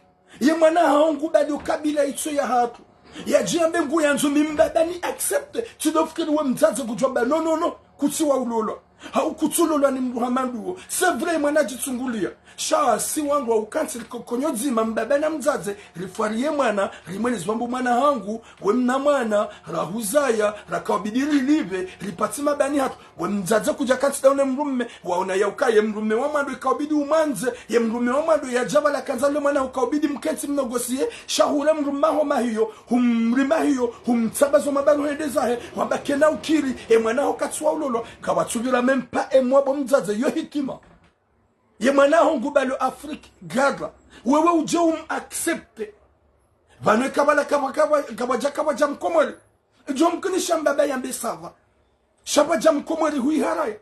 Ye mwana haho ngubali ukabila itso ya hatru. Yadjiambe nguyandzo mi mbaba ni accepte. Tsi ndo fikiri we mdzadze kudjwamba, non, non, non. Kutsi wa ulolwa. Hau kutsulolwa ni mdru hama nduwo. C'est vrai, mwana djitsungulia. Sha si wandru wa ukantsi rikokonyo dzima mbaba na mdzadze, rifwariye mwana, rimweleze wambu mwana hangu, we mna mwana, rahuzaya, rakaubidi rilipve, ripatsi mabani hatru. We mdzadze kudja kantsi daho ne mdrume, waona ya ukaya ye mdrume wa mwando ikaubidi umwandze, ye mdrume wa mwando yadja pvala kandza le mwana ukaubidi mkentsi mnogosiye, sha hure mdrume haho mahiyo, humrima hiyo, humtsabazo mabaru hende zahe, wamba kena ukiri, e mwana haho katsi wa ulolwa, kawatsupvira même pas e mwabo mdzadze yo hikima. Ye mwana haho ngubalo Afrique, gadra, wewe udje um accepte. Pvanu kapvala kapva, kapva, kapvadja, kapvadja mkomori. Djo mkinisha mbaba yambe ça va. Sha pvadja mkomori huiharaye.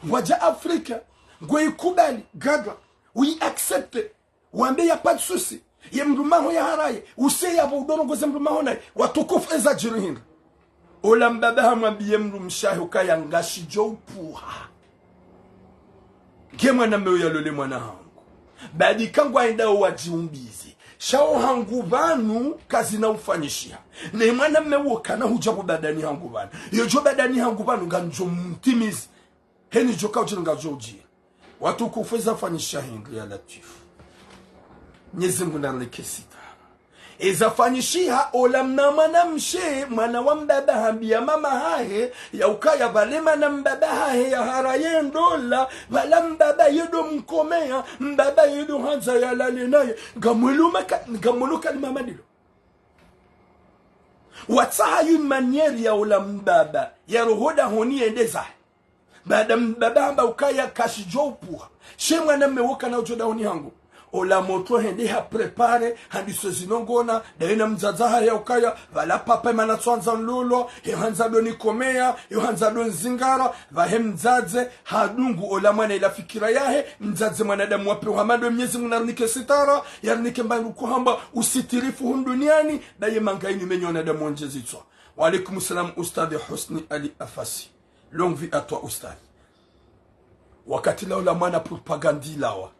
Pvwadja Afrika, ngwe ikubali, gadra, ui accepte. Wambe y a pas de souci. Ye mdrume haho yaharaye. Use yapvo udorongoze mdrume haho naye. Watukufu, eza djiri hindri. Ola mbaba hamwambie mdrumshe hahe ukaya ngashidjo upvuha. Nge mwanamme uyo yalole mwana hangu. Badi kangwaendao wadjiumbize. Sha o hangu pvanu kazina ufanyishiha. Ne mwanamme uwo kana hudja pvo badani hangu pvanu. Yodjo badani hangu pvanu ngamdjo mtimizi. Heni djo kaudjiri ngadjo udjiri. Watukufu, eza fanyishiha hindri ya Latwifu. Mnyezi Mngu narinike sitara. Eza fanyishiha ola mna mwanamshe, mwana wa mbaba hambia mama hahe, ya ukaya pvale mwana mbaba hahe yaharaye ndola, pvala mbaba yedo mkomeya, mbaba yedo handza yalale naye. Ngamweluma ka, ngamwelu kalima madilo. Watsaha une manière ya ola mbaba, yaroho dahoni yende zahe. Baada mbaba hamba ukaya kashidjo upvuha. She mwanamme wo kana udjo dahoni hangu. Ola mwana hende ha prépare, handiso zinongona, daye na mdzadze hahe ya ukaya, pvala papa mana tswandza nlolwa, he handza do nikomeya, yo handza do nzingara, pvahe mdzadze, hadungu ola mwana ila fikira yahe, mdzadze mwanadamu wa pewu hama ndo Mnyezi Mngu narinike sitara, yarinike mbani kuhamba, usitirifu hunu duniani, daye manga inu menye wanadamu wandje zitswa. Wa alaikum salam, Ustadh Husni Ali Afasi. Longue vie à toi, Ustadh. Wakati lawo la mwana propagande lawa.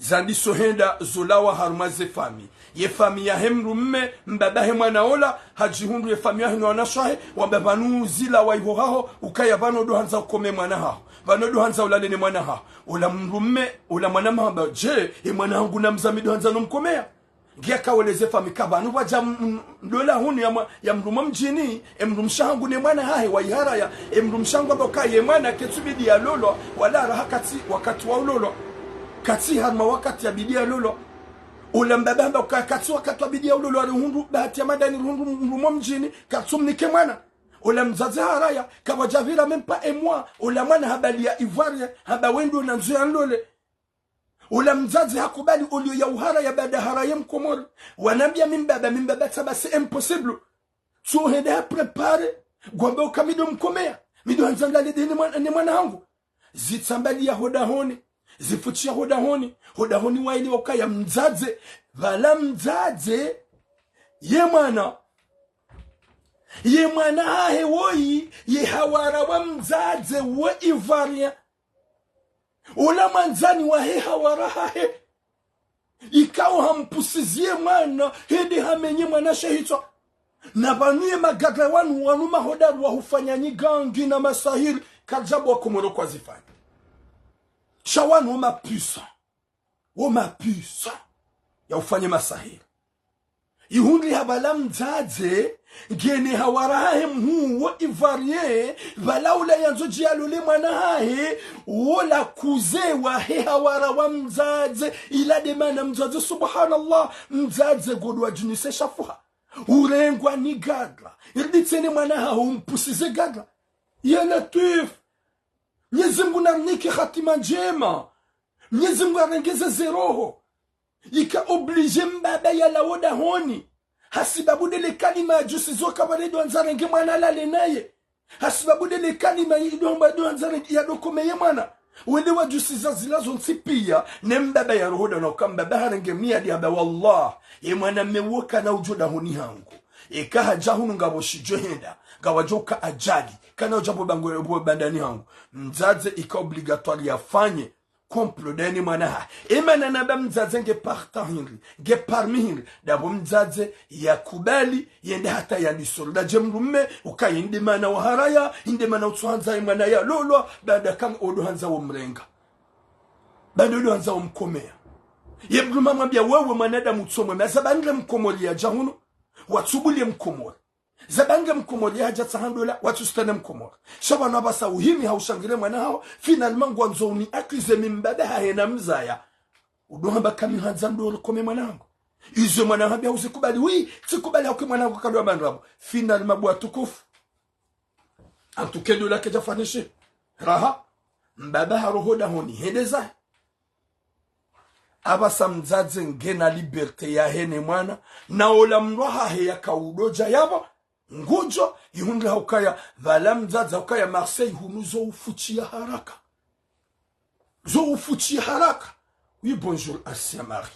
Zandiso henda zolawa harumwa ze famille. Ye famille yahe mdrume, mbaba he mwana ola, hadjihundru ye famille yahe no wanashe wahe, wamba pvanu zilawa iho haho, ukaya pvanu do handza ukome mwana haho. Pvanu do handza ulale ne mwana haho. Ola mdrume, ola mwana mahamba, je, e mwana hangu na mdzadze mi do handza no mkomeya. Ngiya kaweleze famille ka pvanu pvwadja m-, m-, ndola hunu ya mwa-, ya mdrume mdjini, e mdrumshe hangu ne mwana hahe wayiharaya, e mdrumshe hangu amba ukaya ye mwana ketsubidi yalolwa, wala raha katsi wakati wa ulolwa. Katsi harumwa wakati yabidi yalolwa. Ola mbaba hamba ukaya katsi wakati wabidi ya ulolwa, rihundru bahati ya madani, rihundru mdrume mdjini, katsumnike mwana. Ola mdzadze haraya, kapvwadjapvira même pas un mois, ola mwana habaliya ivoirien, hamba wendo na ndzo ya nlole. Ola mdzadze hakubali olio ya uharaya baada haraye mkomori. Wanambia mi mbaba, mi mbaba tsamba c'est impossible. Tso hende ha prépare, ngwambe uka mi do mkomeya. Mi do handza nlale de ne mwana, ne mwana hangu. Zitsambaliya ho dahoni. Zifutiya ho dahoni. Ho dahoni waelewa ukaya mdzadze. Pvala mdzadze. Ye mwana. Ye mwana hahe woyi. Ye hawara wa mdzadze wo ivoirien. Ola mwandzani wahe hawara hahe. Ikao hampusizie mwana, hende hamenye mwana she hitswa. Na pvanu ye magadra wanu, wanu mahodari wa hufanya nyigangi na masahiri, kadjabu wa Komoro kwazifanya. Sha wanu wo mapuissant. Wo mapuissant. Ya ufanye masahiri. Ihundri ha pvala mdzadze, ngene hawara hahe mhuu wo ivoirien, pvala ula yandzo djiyalole mwana hahe, wola kuze wahe hawara wa mdzadze, ila de mana mdzadze, subhanallah, mdzadze ngodwa djunise shafuha. Urengwa ni gadra, iridi tsene mwana haho umpusize gadra. Ya Latwif, Mnyezi Mngu narinike hatima ndjema. Mnyezi Mngu arengeze ze roho. Ika obligé mbaba yalawe dahoni. Hasibabu ndele kalima yadjusizo ka pvale ndo handza arenge mwana alale naye. Hasibabu ndele kalima ido hamba ndo handza arenge yadokomeye mwana. Wende wadjusiza zila zontsi piya, ne mbaba ya roho dahoni uka mbaba harenge miyadi hamba wallah, ye mwana mme wo kana udjo dahoni hangu. Eka hadja hunu ngapvo shidjo henda, ngapvwadjo uka ajali, kana udja pvo bango pvo bandani hangu. Mdzadze ika obligatoire yafanye complot ndani mwana hahe. Emana namba mdzadze nge partant hindri, nge parmi hindri, ndapvo mdzadze yakubali, yende hata yandisoro. Ndadje mdrume, uka yende mana waharaya, yende mana utsuhandza ye mwana yalolwa, baanda kanga odo handza womrenga. Baanda odo handza womkomeya. Ye mdrume amwambia wewe mwanadamu utsomwe, maza bandre mkomori yadja hunu, watsubulie mkomori. Za bange mkomori hadja tsaha ndola, watsu sitane mkomori. Sha pvanu apvasa uhimi haushangire mwana haho, finalement ngwandzo uni accuser mi mbaba hahe na mzaya. Udo hamba kami handza ndo rikome mwana hangu. Izo mwana hambia uzikubali, oui, tsikubali hauke mwana hangu kado wa bandrabo. Finalement bo watukufu. Antuke ndola kedja fanishi. Raha. Mbaba ha roho dahoni, hende zahe. Apvasa mdzadze ngena liberté yahe ne mwana, na ola mndru hahe yaka udo dja yapvo, ngudjo, ihundre haukaya, pvala mdzadze haukaya Marseille hunu zo ufutshi ya haraka. Zo ufutshi ya haraka. Oui, bonjour, Asia Marie.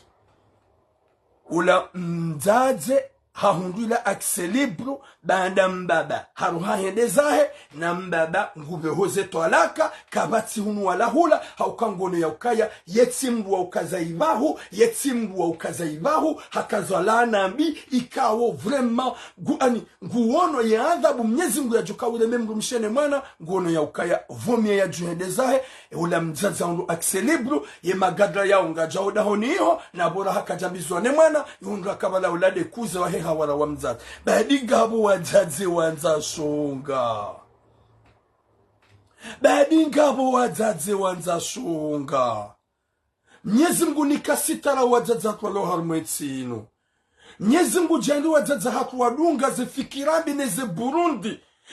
Ola mdzadze hahundrwa ila accès libre, baanda mbaba haruha hende zahe, na mbaba ngupveho ze twalaka, kapvatsi hunu wala hula, hauka ngono yaukaya, ye tsi mndru wa ukaza ipvahu, ye tsi mndru wa ukaza ipvahu, hakazwa laana mbi, ikao vraiment, ngu, ani, nguono ye adhabu Mnyezi Mngu yadjoka ureme mdrumshe ne mwana, ngono yaukaya, vaut mieux yadjuhende zahe, ola mdzadze ahundru accès libre, ye magadra yao ngadjao dahoni iho, na bora hakadjambizwa ne mwana, ihundru akapvala ola nde kuze wahe hawara wa mdzadze. Badi ngapvo wadzadze wandza shonga. Badi ngapvo wadzadze wandza shonga. Mnyezi Mngu nika sitara wadzadze hatru walo harumwa entsi inu. Mnyezi Mngu djandzi wadzadze hatru wadunga ze fikira mbi ne ze burundu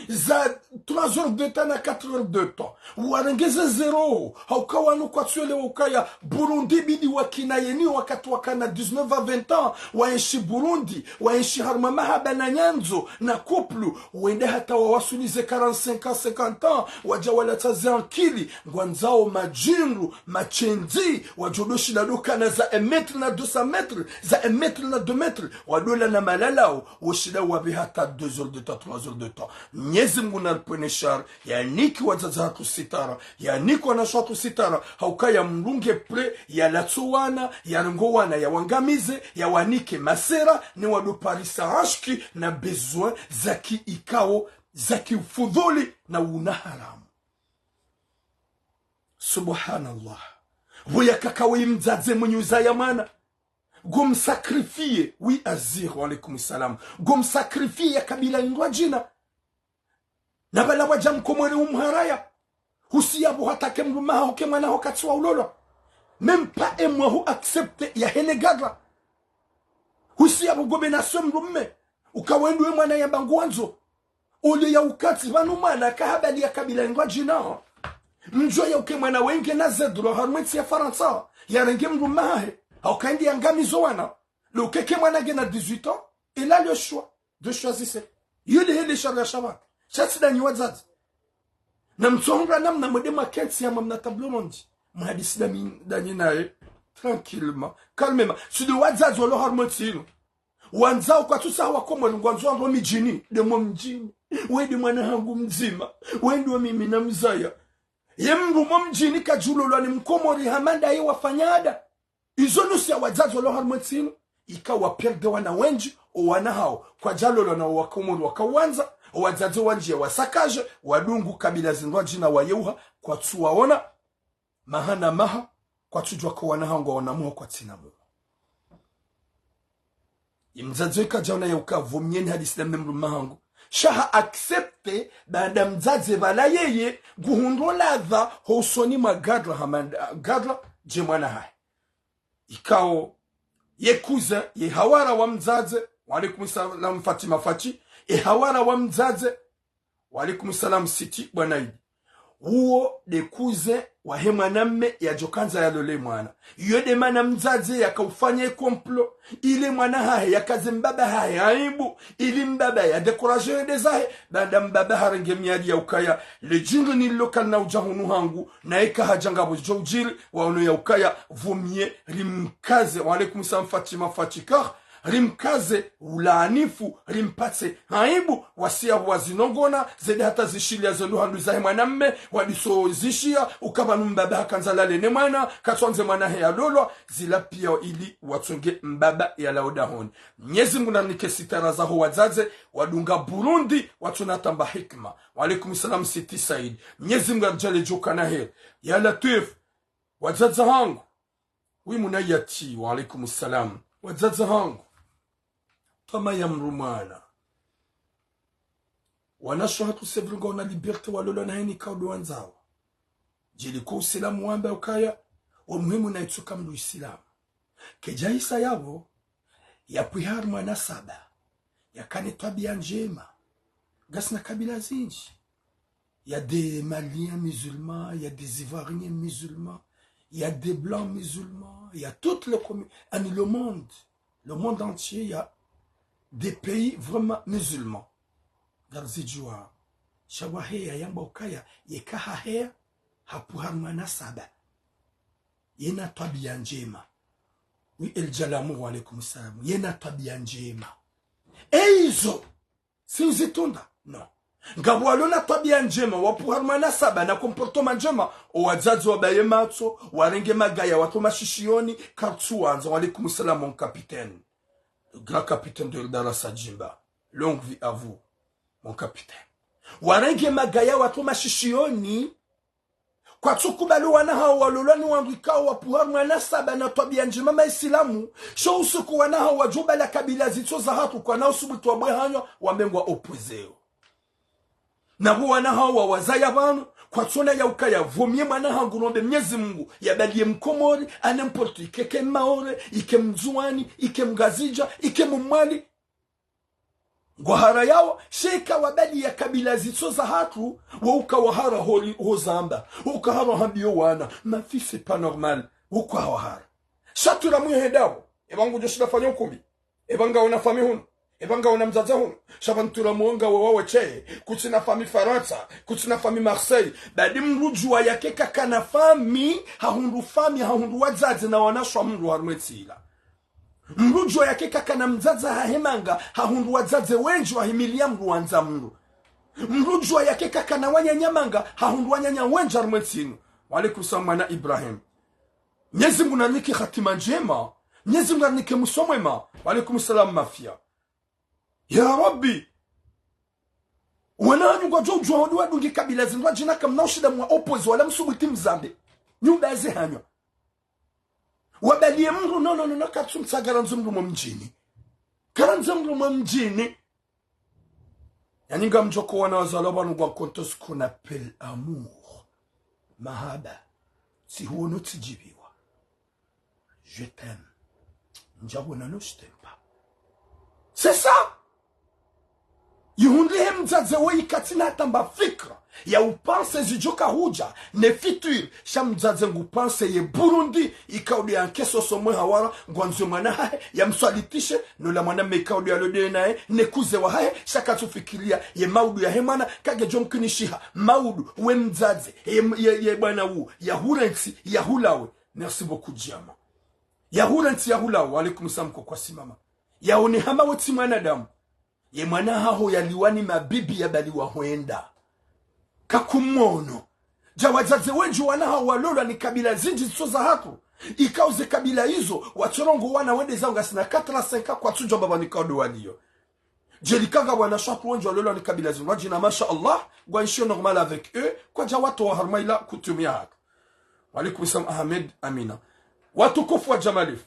za trois heures de temps na quatre heures de temps. Warenge ze roho, hauka wanu kwatsu elewa ukaya burundu bidi wakina yeni wakati wakana dix-neuf à vingt ans, waenshi burundu, waenshi harumwa mahaba na nyandzo, na couple, wende hata wawaswili ze quarante-cinq ans, cinquante ans, wadja walatsa ze ankili, ngwandzao madjindru, matshendzi, wadjo do shinda do kana za un mètre na deux cents mètres, za un mètre na deux mètres, wado lala na malalao, wo shinda wapve hata deux heures de temps, trois heures de temps. Mnyezi Mngu na ripvwene shari, yanike wadzadze hatru sitara, yanike wanashe hatru sitara, hauka ya mdru nge prêt, yalatso wana, yarenge wana, yawangamize, yawanike masera, ne wado parisa ashki na besoin zaki ikao, zaki ufudhuli na una haramu. Subhanallah. Pvo yakaka we mdzadze mwenye uzaya mwana. Ngo msacrifier, oui, Azir, wa alaikum salam. Ngo msacrifier ya kabila indwa djina. Na pvala wadja mkomori umharaya. Husiya pvo hata ke mdrume haho ke mwana haho katsi wa ulolwa. Même pas un mois hu accepter ya hene gadra. Husiya pvo gobe na swe mdrume. Uka wendo we mwana yamba ngwandzo. Ole ya ukati pvanu mwana kahabali ya kabila indwa djina. Mdjuwa ya uke mwana wenge na ze droit harumwa entsi ya Farantsa. Yarenge mdrume hahe. Hauka ende yangamizo wana. Lo uke ke mwana ngena dix-huit ans. Il a le choix de choisir. Yule hele sharia sha pvanu. Sha tsi ndanyi wadzadze. Na mtsohundra namna mwende mwakentsi ya mwamna table ronde. Mhadisi ndanyi, ndanyi naye. Tranquillement. Calmement. Tsi nde wadzadze walo harumwa entsi inu. Wandzao kwatsu tsaha wakomori ngwandzo wandro midjini. Nde mo mdjini. We nde mwana hangu mdzima. We nde wa mimi na mzaya. Ye mdru mo mdjini kadjulolwa ni mkomori hama ndaye wafanya ada. Izo nusu ya wadzadze walo harumwa entsi inu, ika wa perdre wana wendji, o wana hawo, kwadjalolwa na o wakomori wakawandza, o wadzadze wandji ya wasakaje, wadungu kabila zindwa djina wayeuha, kwatsu waona, maha na maha, kwatsudjuwa ko wana hawo ngwaona muho kwatsina muho. Ye mdzadze kadjaona ya uka pvo mnyeni hadisi na mdrume hangu. Sha ha accepter, baanda mdzadze pvala yeye, nguhundro ladha, ho usoni mwa gadra hama nda, gadra, dje mwana hahe. Ikao, ye cousin, ye hawara wa mdzadze, wa alaikum salam Fatima Fati, ye hawara wa mdzadze, wa alaikum salam Siti Bwana Idi. Uwo nde kuze wahe mwanamme yadjokandza yalole mwana. Iyo nde mana mdzadze yakaufanya ye complot, ile mwana hahe yakaze mbaba hahe aibu, ili mbaba yadécouragé yende zahe, baanda mbaba harenge miadi ya ukaya, le djindru nililo kalina udja hunu hangu, na eka hadja ngapvo zidjo udjiri, waono ya ukaya, vaut mieux rimkaze. Wa alaikum salam Fatima Fatikar. Rimkaze ulaanifu, rimpatse aibu, wasiya wazinongona, zende hata zishiliya zo nduhandu zahe mwanamme, wadiso zishiya, uka pvanu mbaba hakandza lale ne mwana, katsuandze mwana he yalolwa, zila piya ili watsonge mbaba yalawe dahoni. Mnyezi Mngu narinike sitara zaho wadzadze, wadunga Burundi, watsuna tamba hikima. Wa alaikum salam Siti Said. Mnyezi Mngu aridjaanliye djoka na heri. Ya Latwif, wadzadze hangu. Oui, Munayati, wa alaikum salam. Wadzadze hangu. Twama ya mdru mwana. Wanashe hatru c'est vrai ngwaona liberté walolwa na heni kaudu wandzao. Djeli ko usilamu wamba ukaya, wa muhimu na itsoka mdru isilamu. Kedjahisa yapvo, yapvwiha harumwa nasaba, yakane twabiya ndjema. Ngasina kabila zindji. Il y a des Maliens musulmans, il y a des Ivoiriens musulmans, il y a des Blancs musulmans, il y a toutes les communautés. Dans le monde, le monde entier, il y a des pays vraiment musulmans. Ngarizidjuwa, sha waheya yamba ukaya, yeka haheya, hapvwiha harumwa nasaba. Yena twabiya ndjema. Oui, El Jalamu, wa alaikum salam. Yena twabiya ndjema. Eizo, si uzitunda? Non. Ngapvo walona twabiya ndjema, wapvwiha harumwa nasaba na comportement ndjema, owadzadze wabaye matso, warenge magaya, watru mashishiyoni, kartsuwandza. Wa alaikum salam, mon capitaine. Le grand capitaine de Darasa Jimba. Longue vie à vous, mon capitaine. Warenge magaya, watru mashishiyoni, kwatsukubali wana hawo walolwa ni wandru ikao wapvwiha harumwa nasaba na twabiya ndjema maisilamu, sho usiku wana hawo wadjobala kabila zitso za hatru kwana usubutu wabwe hanywa wamengwa opposé yo. Napvo wana hawo wawazaya pvanu, kwatsona ya ukaya vaut mieux mwana hangu nombe Mnyezi Mngu yabaliye Mkomori, à n'importe ike, ke Mmaore, ike Mndzuwani, ike Mngazidja, ike Mmwali. Ngwahara yawo, sha eka wabaliya kabila zitso za hatru, wo uka wahara holi, ho zamba, wo uka hara hambiyo wana, ma fille c'est pas normal, wo uka wahara. Sha tula mwiyo hendapvo, eba ngudjo shinda fanya ukumbi, eba ngaona fami hunu, eba ngaona mdzadze hunu, sha pvanu tula mwiyo ngawe wawe tse, kutsina fami Farantsa, kutsina fami Marseille, badi mdru djuwa yake kakana fami, hahundru fami, hahundru wadzadze na wanashe wa mdru harumwa entsi ila. Mdru djuwa yake kakana mdzadze hahe manga, hahundru wadzadze wendji wahimiliya mdru wandza mdru. Mdru djuwa yake kakana wananya manga, hahundru wananya wendji harumwa entsi inu. Wa alaikum salam mwana Ibrahim. Mnyezi Mngu narinike hatima ndjema. Mnyezi Mngu narinike mwiso mwema. Wa alaikum salam Mafia. Ya Rabbi. Wana hanyu ngwadjo udjuwa hodi wadunge kabila zindru wadjina kamna ushinda mwa opposé wala msubuti mzambe. Nyumba yaze hanywa. Wabaliye mdru, non, non, non, non, kartsu mtsaga, karandzi mdru mwa mdjini. Karandzi mdru mwa mdjini. Yaani ngamdjo ko wana wazalwa pvanu ngwa konto ce qu'on appelle amour. Mahaba. Tsi huono tsidjibiwa. Je t'aime. Ndjabona, non, je t'aime pas. C'est ça. Yihundri he mdzadze woyi katsina tamba fikra ya upanse zidjoka hudja ne futur, sha mdzadze ngu panse ye Burundi, ikao nde yankeso somwe hawara, ngwandzo mwana hahe, yamswalitishe, nola mwanamme ikao nde yalode naye, ne kuze wahahe, sha katsufikiriya ye maudu yahe mwana, kagedjo mkinishiha, maudu, we mdzadze, ye, ye, ye bwana wu, yahurentsi, yahulawe. Merci beaucoup, Diamant. Yahurentsi, yahulawe, wa alaikum salam, ko kwasimama. Yaone hama we tsi mwanadamu. Ye mwana haho yaliwa ni mabibi yabaliwa hwenda. Kakumono. Dja wadzadze wendji wana hawo walolwa ni kabila zindji zitso za hatru. Ikao ze kabila izo, watsorongo wana wende zao ngasina quatre à cinq ans kwatsudjuwa mbapvi ni ikao nde waliyo. Djeli kanga wanashe hatru wendji walolwa ni kabila zindji. Wadjina, masha Allah, ngwaishiyo normal avec eux, kwadja watowa harumwa ila coutume ya hatru. Wa alaikum salam Ahmed Amina. Watukufu wa Jamalif.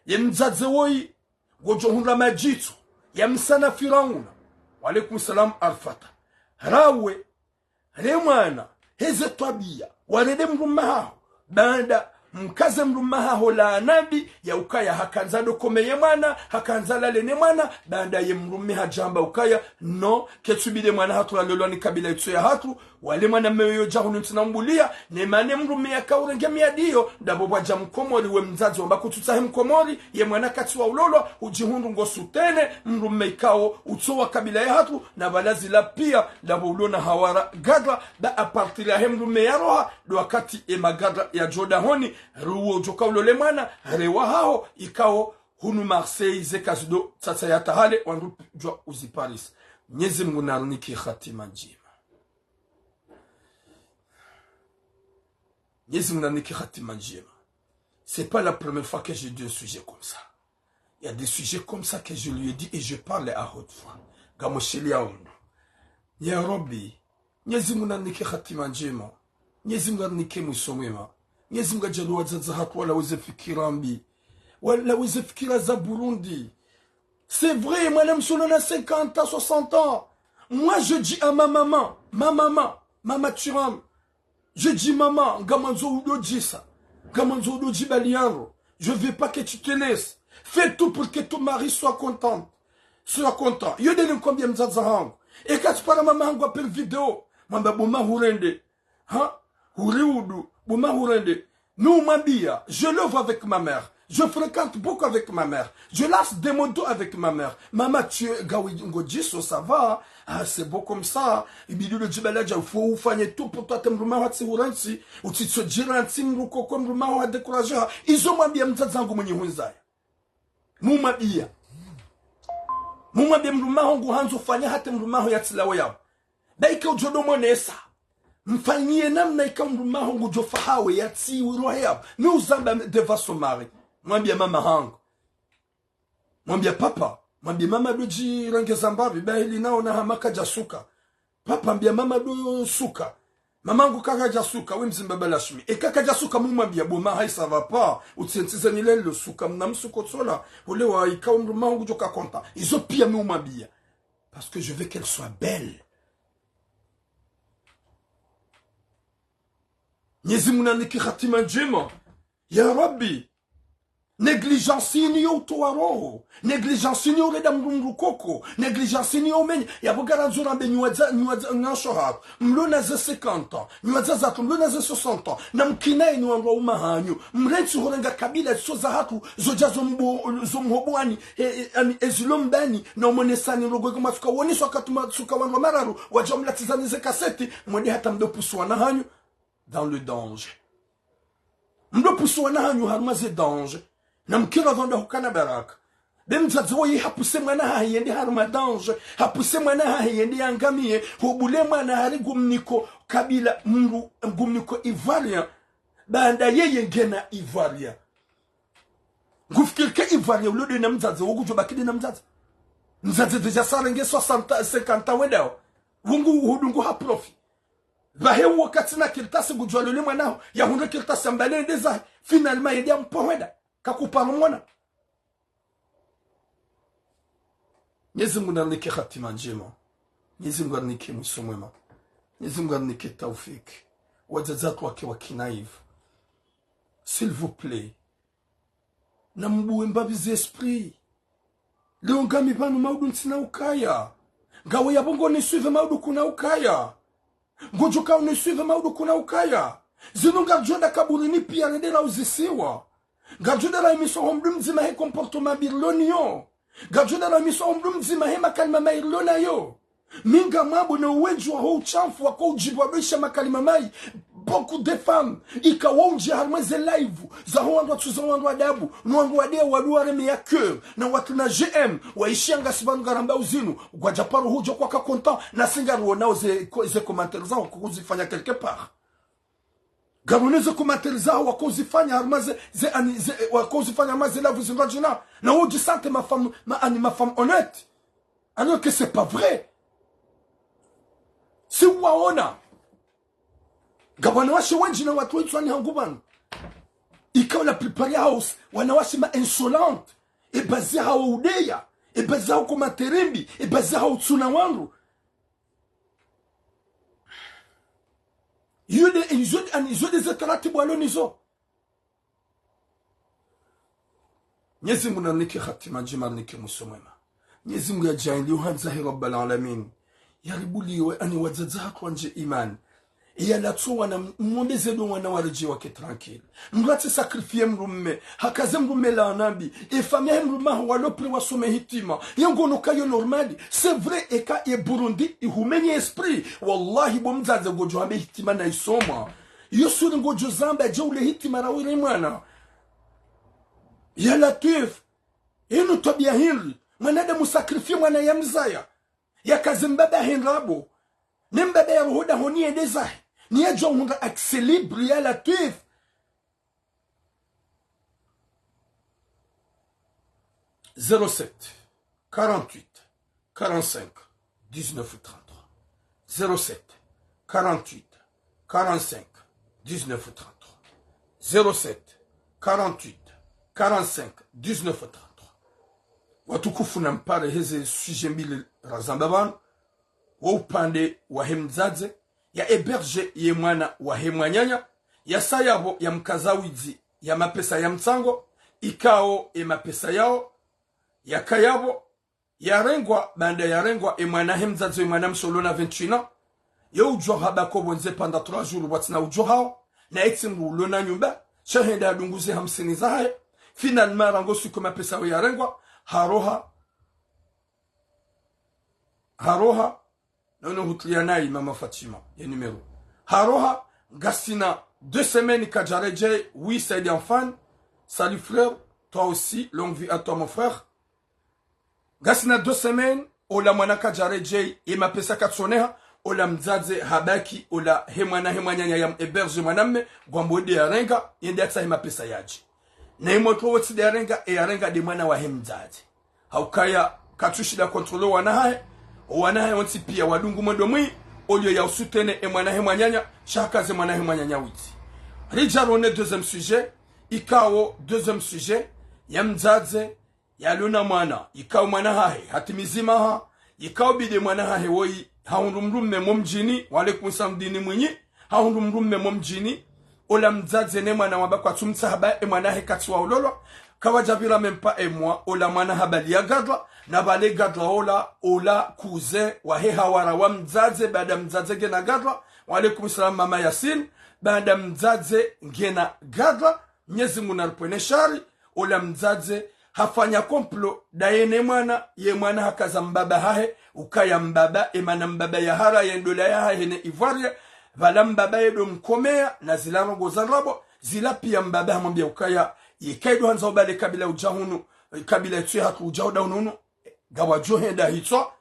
Ye mdzadze woyi, ngodjo hundra madjitso ya msana Firauna. Wa alaikum salam Arfata. Rawe, re mwana, heze twabiya, warende mdrumme haho, baanda mkaze mdrume haho laana mbi, ya ukaya hakandza dokome ye mwana, hakandza lale ne mwana, baanda ye mdrume hadjamba ukaya, non, ketsubile mwana hatru yalolwa ni kabila itso ya hatru, wale mwana mme yo dja hunu ntsina mbulia, ne mana mdrume yaka urenge miadi iyo, ndapvo pvwadja mkomori we mdzadze wamba kutsutsahe mkomori, ye mwana katsi wa ulolwa, udjihundru ngo sutene, mdrume ikao utso wa kabila ya hatru, na pvala zila pia, ndapvo ulona hawara gadra, ba à partir yahe mdrume yaroha, ndo wakati e magadra yadjo dahoni, ruwo djoka ulole mwana, rewa haho, ikao, hunu Marseille, ze kazi ndo tsatsa ya tahale, wandru djwa uzi Paris. Mnyezi Mungu narinike hatima ndjema. Mnyezi Mungu narinike hatima ndjema. C'est pas la première fois que je dis un sujet comme ça. Il y a des sujets comme ça que je lui ai dit et je parle à haute voix. Ngamshelea undru. Ya Rabbi, Mnyezi Mungu narinike hatima ndjema. Mnyezi Mungu arinike mwiso mwema. Mnyezi Mungu adjaanlie wadzadze hatru walaweze fikira mbi. Walaweze fikira za Burundi. C'est vrai, mwanamshe ulona cinquante ans, soixante ans. Moi, je dis à ma maman, ma maman, maman Thuram, je dis, maman, ngamwandzo udodjisa, ngamwandzo udodjibaliya ndro. Je veux pas que tu te laisses. Fais tout pour que ton mari soit content. Soit content. Yo nde nikwambia mdzadze hangu. Eka tsipara mama hangu appel vidéo, mwambia bo ma hurende. Ha? Huri udu, bo ma hurende. Mi umwambia, je love avec ma mère. Je fréquente beaucoup avec ma mère. Je lance des mots doux avec ma mère. Maman, tu es, ngawe ngodjiso, ça va. Ah, c'est beau comme ça. Ibidi udodjibalia dja, faut ufanye tout pour toi, hata mdrume waho atsi hurantsi, utsitso djirantsi mdru koko mdrume waho ha décourager. Izo mwambia mdzadze hangu mwenye hunzaya. Mi umwambia. Mi umwambia mdrume waho nguhandzo ufanya hata mdrume waho yatsilawe yapvo. Ba ika udjo domonesa. Mfanyie namna ika mdrume waho ngudjo fa hawe yatsi urohe yapvo. Mi uzamba devant son mari. Mwambia mama hangu. Mwambia papa. Mwambia mama dodjirengeza mbapvi. Ba hili naona hama kadjasuka. Papa, ambia mama dosuka. Mama hangu kakadjasuka, we mdzima baba Lashmi. Eka kadjasuka mi umwambia, bo ma hayi ça va pas. Utsientsize nilelo suka, mna msuko tsola. Ule wa ikao mdrume waho ngudjoka content. Izo pia mi umwambia. Parce que je veux qu'elle soit belle. Mnyezi Mungu narinike hatima ndjema. Ya Rabbi. Négligence ini yo utowa roho. Négligence ini yo urenda mdru mdru koko. Négligence ini yo umenya. Yapvo ngarandzo rambe nyi wadza, nyi wadza, ngasho hatru. Mlona ze cinquante ans. Nyi wadzadze hatru mlona ze soixante ans. Namkinayi ni wandru wa uma hanyu. Mrantsi hurenga kabila zo za hatru, zo dja zo mbo-, zo mhoboani, e, e, ani, ezilo mbani, na umonesani ndrongoo eka mwatsuka woneswa wakati mwatsuka wandru wa mararu, wadja mlatsizani ze kaseti, mwende hata mdopvusa wana hanyu dans le danger. Mdopvusa wana hanyu harumwa ze danger. Namkiri pvanda hukana baraka. Be mdzadze woyi hapvuse mwana hahe yende harumwa danger. Hapvuse mwana hahe yende yangamiye. Hubule mwana hari ngumniko kabila mdru ngumniko Ivoirien. Baanda yeye ngena Ivoirien. Ngufikiri ke Ivoirien ulo nde na mdzadze, wo ngudjo baki nde na mdzadze. Mdzadze déjà sarenge soixante, cinquante wendao. Wo ngu hudungu ha profit. Pvahe wo katsina kartasi ngudjo lole mwana haho, yahundre kartasi yambale yende zahe, finalement yende yampohwenda. Kakuparo mwana. Mnyezi Mungu narinike hatima ndjema. Mnyezi Mungu arinike mwiso mwema. Mnyezi Mungu arinike taufiki. Wadzadze hatru wake wakinayi pvo. S'il vous plaît. Nambuwe mbapvi ze esprit. Leo ngami pvanu maudu ntsina ukaya. Ngawe yapvo ngo ni suivre maudu kuna ukaya. Ngodjoka uni suivre maudu kuna ukaya. Zinu ngardjo enda kaburini pia rende rauzisiwa. Ngardjo enda rahimiswa ho mdru mdzima he comportement mbi rilo nayo. Ngardjo enda rahimiswa ho mdru mdzima he makalima mayi rilo nayo. Mi ngamwambo ne uwendji waho ushamfu wako udjibu wadoisha makalima mayi. Beaucoup de femmes, ika waundjia harumwa ze live, zaho wandru watsu za wandru adabu, no wandru wadea wadu wareme ya cœur, na watru na J M, waishia ngasi pvanu ngarambao zinu, ngwadja paro hudjo kwaka content, nasi ngaruonao ze, ko-, ze commentaires zaho wako uzifanya quelque part. Ngarone ze commentaires zaho wako uzifanya harumwa ze, ze ani, ze, wako uzifanya harumwa ze live zindru djina, na udji sentir ma femme, ma ani ma femme honnête. Alors que c'est pas vrai. Si waona, nga wanawashe wendji na watru wendji wani hangu pvanu. Ikao la plupart yaho, wanawashe ma insolentes. E bazi hawo udeya. E bazi hawo commentaire mbi. E bazi hawo utsuna wandru. Yo nde, yo nde, ani, yo nde ze taratibu walo nazo. Mnyezi Mungu narinike hatima ndjema, arinike mwiso mwema. Mnyezi Mungu yadjaanli uhandza he Rabbal Alamin. Yaribuliwe ani wadzadze hatru wandje imani. Eya latso wana m-, mwombeze do wana waredjeyi wake tranquille. Mdru atsi sacrifier mdrume, hakaze mdrume la anambi. E famille he mdrume aho walo prêt wasome hitima. Ye ngono kayo normal. C'est vrai, eka ye Burundi, ihumenye esprit. Wallahi, bo mdzadze ngodjo hambe hitima na isoma. Yo suri ngodjo zamba, dje ule hitima rawire mwana. Ya Latwif, inu twabiya hindri, mwanadamu sacrifier mwana ya mzaya, yakaze mbaba hindri abo, ne mbaba ya roho dahoni yende zahe, ni yadjo hundra accès libre ya Latwif. Zéro sept, quarante-huit, quarante-cinq, dix-neuf, trente-trois. Zéro sept, quarante-huit, quarante-cinq, dix-neuf, trente-trois. Zéro sept, quarante-huit, quarante-cinq, dix-neuf, trente-trois. Watukufu, nampare heze sujet mbili razamba pvanu, wo upande wahe mdzadze ya héberger ye mwana wahe mwananya, yasa yapvo ya mkaza widzi ya mapesa ya mtsango, ikao e mapesa yao yakaya pvo, yarengwa, baanda yarengwa, e mwana he mdzadze, e mwana mshe ulo na vingt et un ans, yo udjo haba ko pvondze pendant trois jours, pvwatsina udjo hao, na etsi mdru ulo na nyumba, sha hende hadunguze hamsini zahahe. Finalement, rangu siku mapesa yao yarengwa, haroha, haroha, nono hutulia nayi Mama Fatima, ye numéro. Haroha, ngasina deux semaines kadjaredjeyi, oui, Saïd Anfan, salut frère, toi aussi, longue vie à toi mon frère. Ngasina deux semaines, ola mwana kadjaredjeyi, e mapesa katsoneha, ola mdzadze habaki, ola he mwana he mwananya ya héberger mwanamme, ngwambo de yarenga, yende yatsahe mapesa yadje. Na imwe tro wotsi de yarenga, e yarenga de mwana wahe mdzadze. Haukaya katsushinda contrôler wana hahe, o wana hahe wontsi piya wadungu mwendo mwi, olio ya usoutenir e mwana he mwananya, sha hakaze mwana he mwananya widzi. Ridja rone deuxième sujet, ikao deuxième sujet, ya mdzadze, yalo na mwana, ikao mwana hahe hatimizi maha, ikao bidi mwana hahe woyi, hahundru mdrume mo mdjini, wa alaikum salam dini mwinyi, hahundru mdrume mo mdjini, ola mdzadze ne mwana wamba kwatsu mtsaha ba e mwana hahe katsi wa ulolwa, kawadja pvira même pas e mwa, ola mwana habaliya gadra, na pvale gadra ola, ola cousin wahe hawara wa mdzadze, baanda mdzadze ngena gadra, wa alaikum salam Mama Yasin, baanda mdzadze ngena gadra, Mnyezi Mungu naripvwene shari, ola mdzadze hafanya complot ndaye ne mwana, ye mwana hakaza mbaba hahe, ukaya mbaba, emana mbaba ya hara ye ndola ya hahe ne ivoire, pvala mbaba yedo mkomeya, na zila ndrongo za ndrabo, zila piya mbaba hamwambiya ukaya, yeka ido handza ubale kabla udja hunu, kabla itsu ya hatru udja uda hunu, ngawadjo henda hitswa,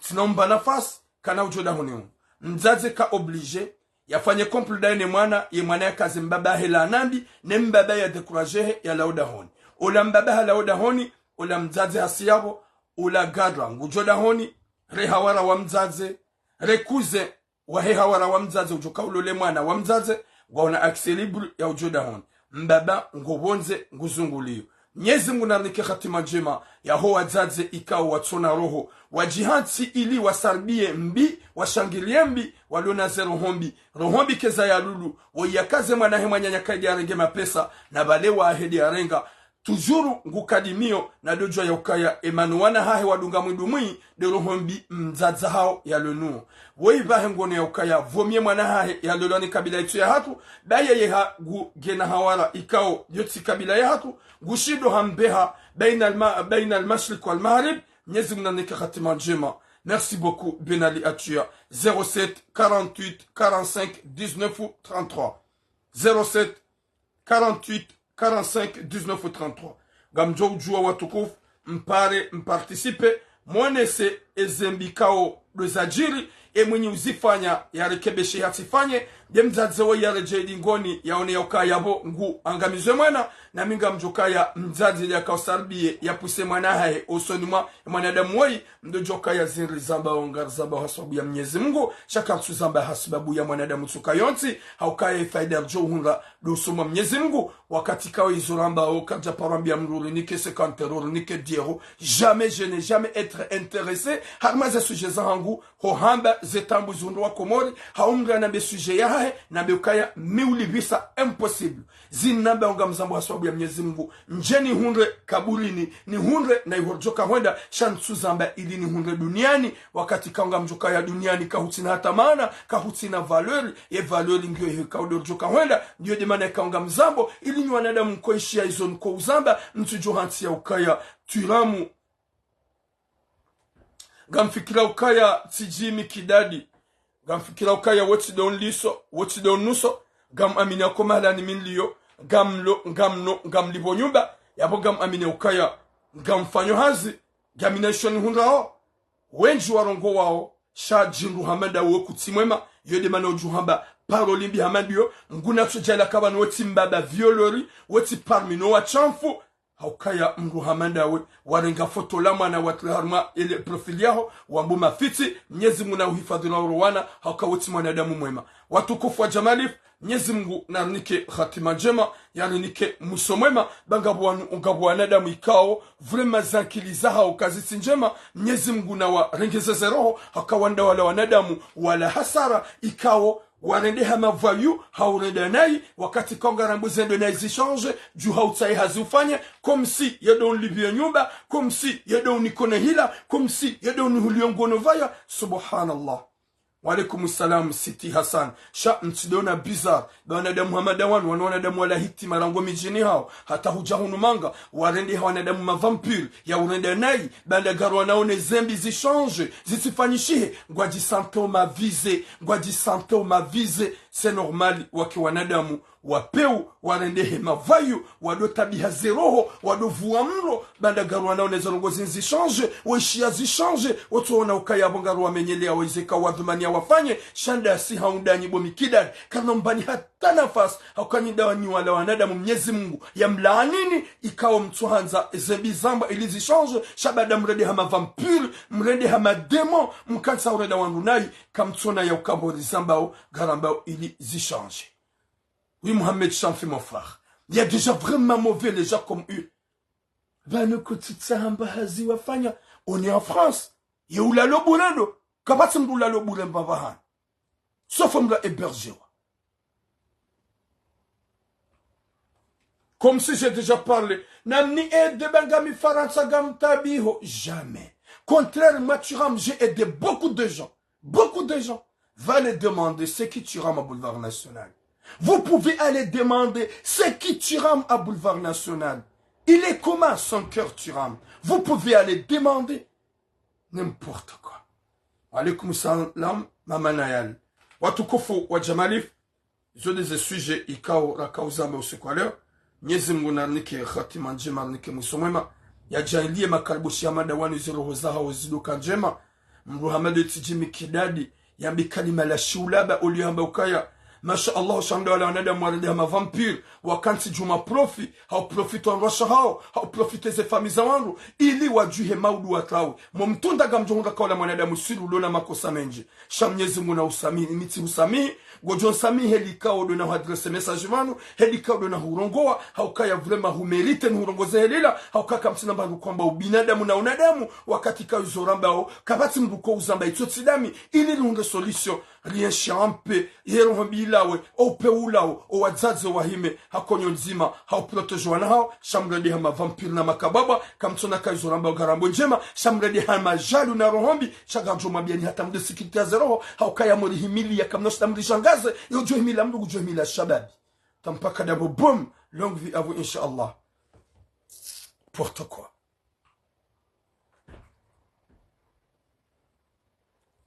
tsina umba nafasi, kana udjo dahoni hunu. Mdzadze ka obligé, yafanye complot ndaye ne mwana, ye mwana yakaze mbaba hahe la anambi, ne mbaba ya découragé he, yalawe dahoni. Ola mbaba halawe dahoni, ola mdzadze hasi yapvo, ola gadra ngudjo dahoni, re hawara wa mdzadze, re cousin wahe hawara wa mdzadze udjo ka ulole mwana wa mdzadze, ngwaona accès libre ya udjo dahoni. Mbaba ngo pvondze nguzunguliyo. Mnyezi Mungu narinike hatima ndjema, yaho wadzadze ikao watsona roho, wadjihantsi ili wasarbiye mbi, washangiliye mbi, walo na ze roho mbi. Roho mbi keza ya lulu, woyi yakaze mwana he mwananya kaidi yarenge mapesa, na pvale wahe de yarenga. Toujours ngukadimiyo, na dodjwa ya ukaya, emana wana hahe wadunga mwindru mwi, de roho mbi mdzadze hawo yalo nuwo. Woyi pvahe ngono ya ukaya, pvo mye mwana hahe yalolwa ni kabila itsu ya hatru, ba yeye ha ngu ngena hawara ikao yotsi kabila ya hatru, ngushindo hambeha, baina al-ma-, baina al-mashriq wal-maghrib, Mnyezi Mungu narinike hatima ndjema. Merci beaucoup, Ben Ali Atia. Zéro sept, quarante-huit, quarante-cinq, dix-neuf, trente-trois. Zéro sept, quarante-huit, quarante-cinq, dix-neuf, trente-trois. Ngamdjo udjuwa watukufu, mpare, mparticipe, mwonese eze mbi ikao ndo zadjiri, e mwinyi uzifanya, yarekebeshe yatsifanye, de mdzadze woyi yaredjeyi dingoni, yaone ya ukaya pvo ngu angamizwe mwana, na mi ngamdjo kaya mdzadze yakao sarbiye, yapvuse mwana hahe, osoni mwa, mwanadamu woyi, mdodjo kaya zindri zambao ngarizambao ha sababu ya Mnyezi Mungu, sha karitsu zamba ha sababu ya mwanadamu tsuka yontsi, ha ukaya ifaida ridjo uhundra ndo usoni mwa Mnyezi Mungu, wakati ikao izo rambao, karidja paro ambiya mdru rinike cinquante euros, rinike dix euros. Jamais, je n'ai jamais être intéressé, harimwa ze sujet zahangu, ho hamba ze taabu zihundru wa Komori, hau mndru anambe sujet yahahe, nambe ukaya mi ulipvisa, impossible. Zinu namba ngamzambo ha sababu ya Mnyezi Mungu. Ndje nihundre kaburini, nihundre na iho ridjoka hwenda, sha ntsuzamba ili nihundre duniani, wakati ikao ngamdjoka ya duniani, kahutsina hata maana, kahutsina valeur, ye valeur ngiyo ihe ikao ndo ridjoka hwenda, ndiyo nde maana ikao ngamzambo, ili nyi wanadamu mkoishiya izo nkouzamba, mtsudjo hantsi ya ukaya, Thuram. Ngamfikira ukaya tsidji Mikidadi. Ngamfikira ukaya wetsi ndo nliso, wetsi ndo nuso. Ngamamini yako mahalani mi nliyo. Ngamlo, ngamno, ngamlipvo nyumba. Yapvo ngamamini ukaya ngamfanyo hazi. Ngamina isho nihundrao. Wendji warongowao. Sha djindru hama ndawe kutsi mwema. Yo nde maana udjo hamba parole mbi hama ndiyo. Mngu natsudjaaliya ukaya pvanu wetsi mbaba violeur. Wetsi parmi no washamfu. Haukaya mndru hama ndawe, warenga foto la mwana watria harumwa ele profil yaho, wambo mafitsi, Mnyezi Mungu nauhifadhwi na oro wana, hauka wetsi mwanadamu mwema. Watukufu wa Jamalif, Mnyezi Mungu narinike hatima ndjema, yarinike mwiso mwema, ba ngapvo wanu, ngapvo wanadamu ikao, vraiment zankili zahao kazitsi ndjema, Mnyezi Mungu nawarengeze ze roho, hauka wandru wala wanadamu, wala hasara, ikao, warendeha mavayu, hau renda nayi, wakati ikao ngarambo zendo nayi zichange, dju hautsaha hazi ufanye, comme si yendo unlipviyo nyumba, comme si yendo unikone hila, comme si yendo unihuliyo ngono vaya. Subhanallah. Wa alaikum salam, Siti Hassan. Sha mtsidona bizarre. Ba wanadamu hama nda wanu, wanu wanadamu wala hitima rangu midjini hao. Hata hudja hunu manga, warendeha wanadamu ma vampire, ya urenda nayi, ba nda ngaro wanaone zembi zichange, zitsifanyishihe, ngwadjisanteo mavisé, ngwadjisanteo mavisé, c'est normal, wake wanadamu, wapeu, warendehe mavayu, wado tabiha ze roho, wado vua mlo, ba nda ngaro wanaone ze ndrongoo zinu zichange, waishiya zichange, wotsoona ukaya pvo ngaro wamenyelea waize ka wadhumaniya wafanye, sha ndasi hau ndanyi bo Mikidadi, karina mbani hata nafasi, hauka nyi nda wanyi wala wanadamu Mnyezi Mungu, yamlaanini, ikao mtsuhandza, zembi zamba ili zichange, sha ba nda mrendeha ma vampire, mrendeha ma démon, mkantsa urenda wandru nayi, kamtsona ya ukapvo rizambao, ngarambao ili zichange. Oui, Mohamed Shamfi, mon frère. Il y a déjà vraiment mauvais les gens comme eux. Pvanu kutsutsaha mba hazi wafanya, on est en France. Ye ulalo bure ndo, kapvatsi mndru ulalo bure mba pvahanu. Sauf mndru hébergé wa. Comme si j'ai déjà parlé. Namni aide ba ngami Farantsa ngamtabiho. Jamais. Contrairement à Thuram, j'ai aidé beaucoup de gens. Beaucoup de gens. Va aller demander c'est qui Thuram à Boulevard National. Vous pouvez aller demander c'est qui Thuram à Boulevard National. Il est comment son cœur Thuram? Vous pouvez aller demander. N'importe quoi. Wa alaikum salam, Mama Nayal. Watukufu wa Jamalif, izo nde ze sujet ikao rakauzamba usiku wa leo. Mnyezi Mungu narinike hatima ndjema, arinike mwiso mwema. Yadjaanliye makaribushi hama nda wanu ze roho zahao zidoka ndjema. Mndru hama nde Tsidji Mikidadi, yambe kalima la shiulaba, uliyo hamba ukaya. Masha Allah, sha nda wala wanadamu warendeha ma vampire, wakantsi djuu ma profit, hau profite wandru washe hao, hau profite ze famille za wandru, ili wadjuhe maudu watrawe. Mo mtunda ngamdjo hundra ka wala mwanadamu swilu ulona makosa mendji. Sha Mnyezi Mungu nausamihi, mi tsihusamihi, ngodjo nsamihi heli ikao ndo na huadresse message pvanu, heli ikao ndo na hurongoa, haukaya vraiment humérité nihurongoze heli la, hauka kamtsina mbandru kwamba ubinadamu na unadamu, wakati ikao izo rambao, kapvatsi mndru ko uzamba itso tsi ndami, ili nihundre solution, rienshi en paix, ye roho mbi ilawe, o upeu ulawe, o wadzadze wahime, ha konyo ndzima, hau protégé wana hao, sha mrendeha ma vampire na makababa, kamtsona ka izo rambao ngarambo ndjema, sha mrendeha ma jaloux na roho mbi, sha ngardjo mwambiyani hata mde sécurité ya ze roho, haukaya murihimiliya kamna shida mrishangaze, yo djo himila mndru ngudjo himila shababi. Tampaka dabo boum, longue vie à vous, Inch'Allah. N'importe quoi.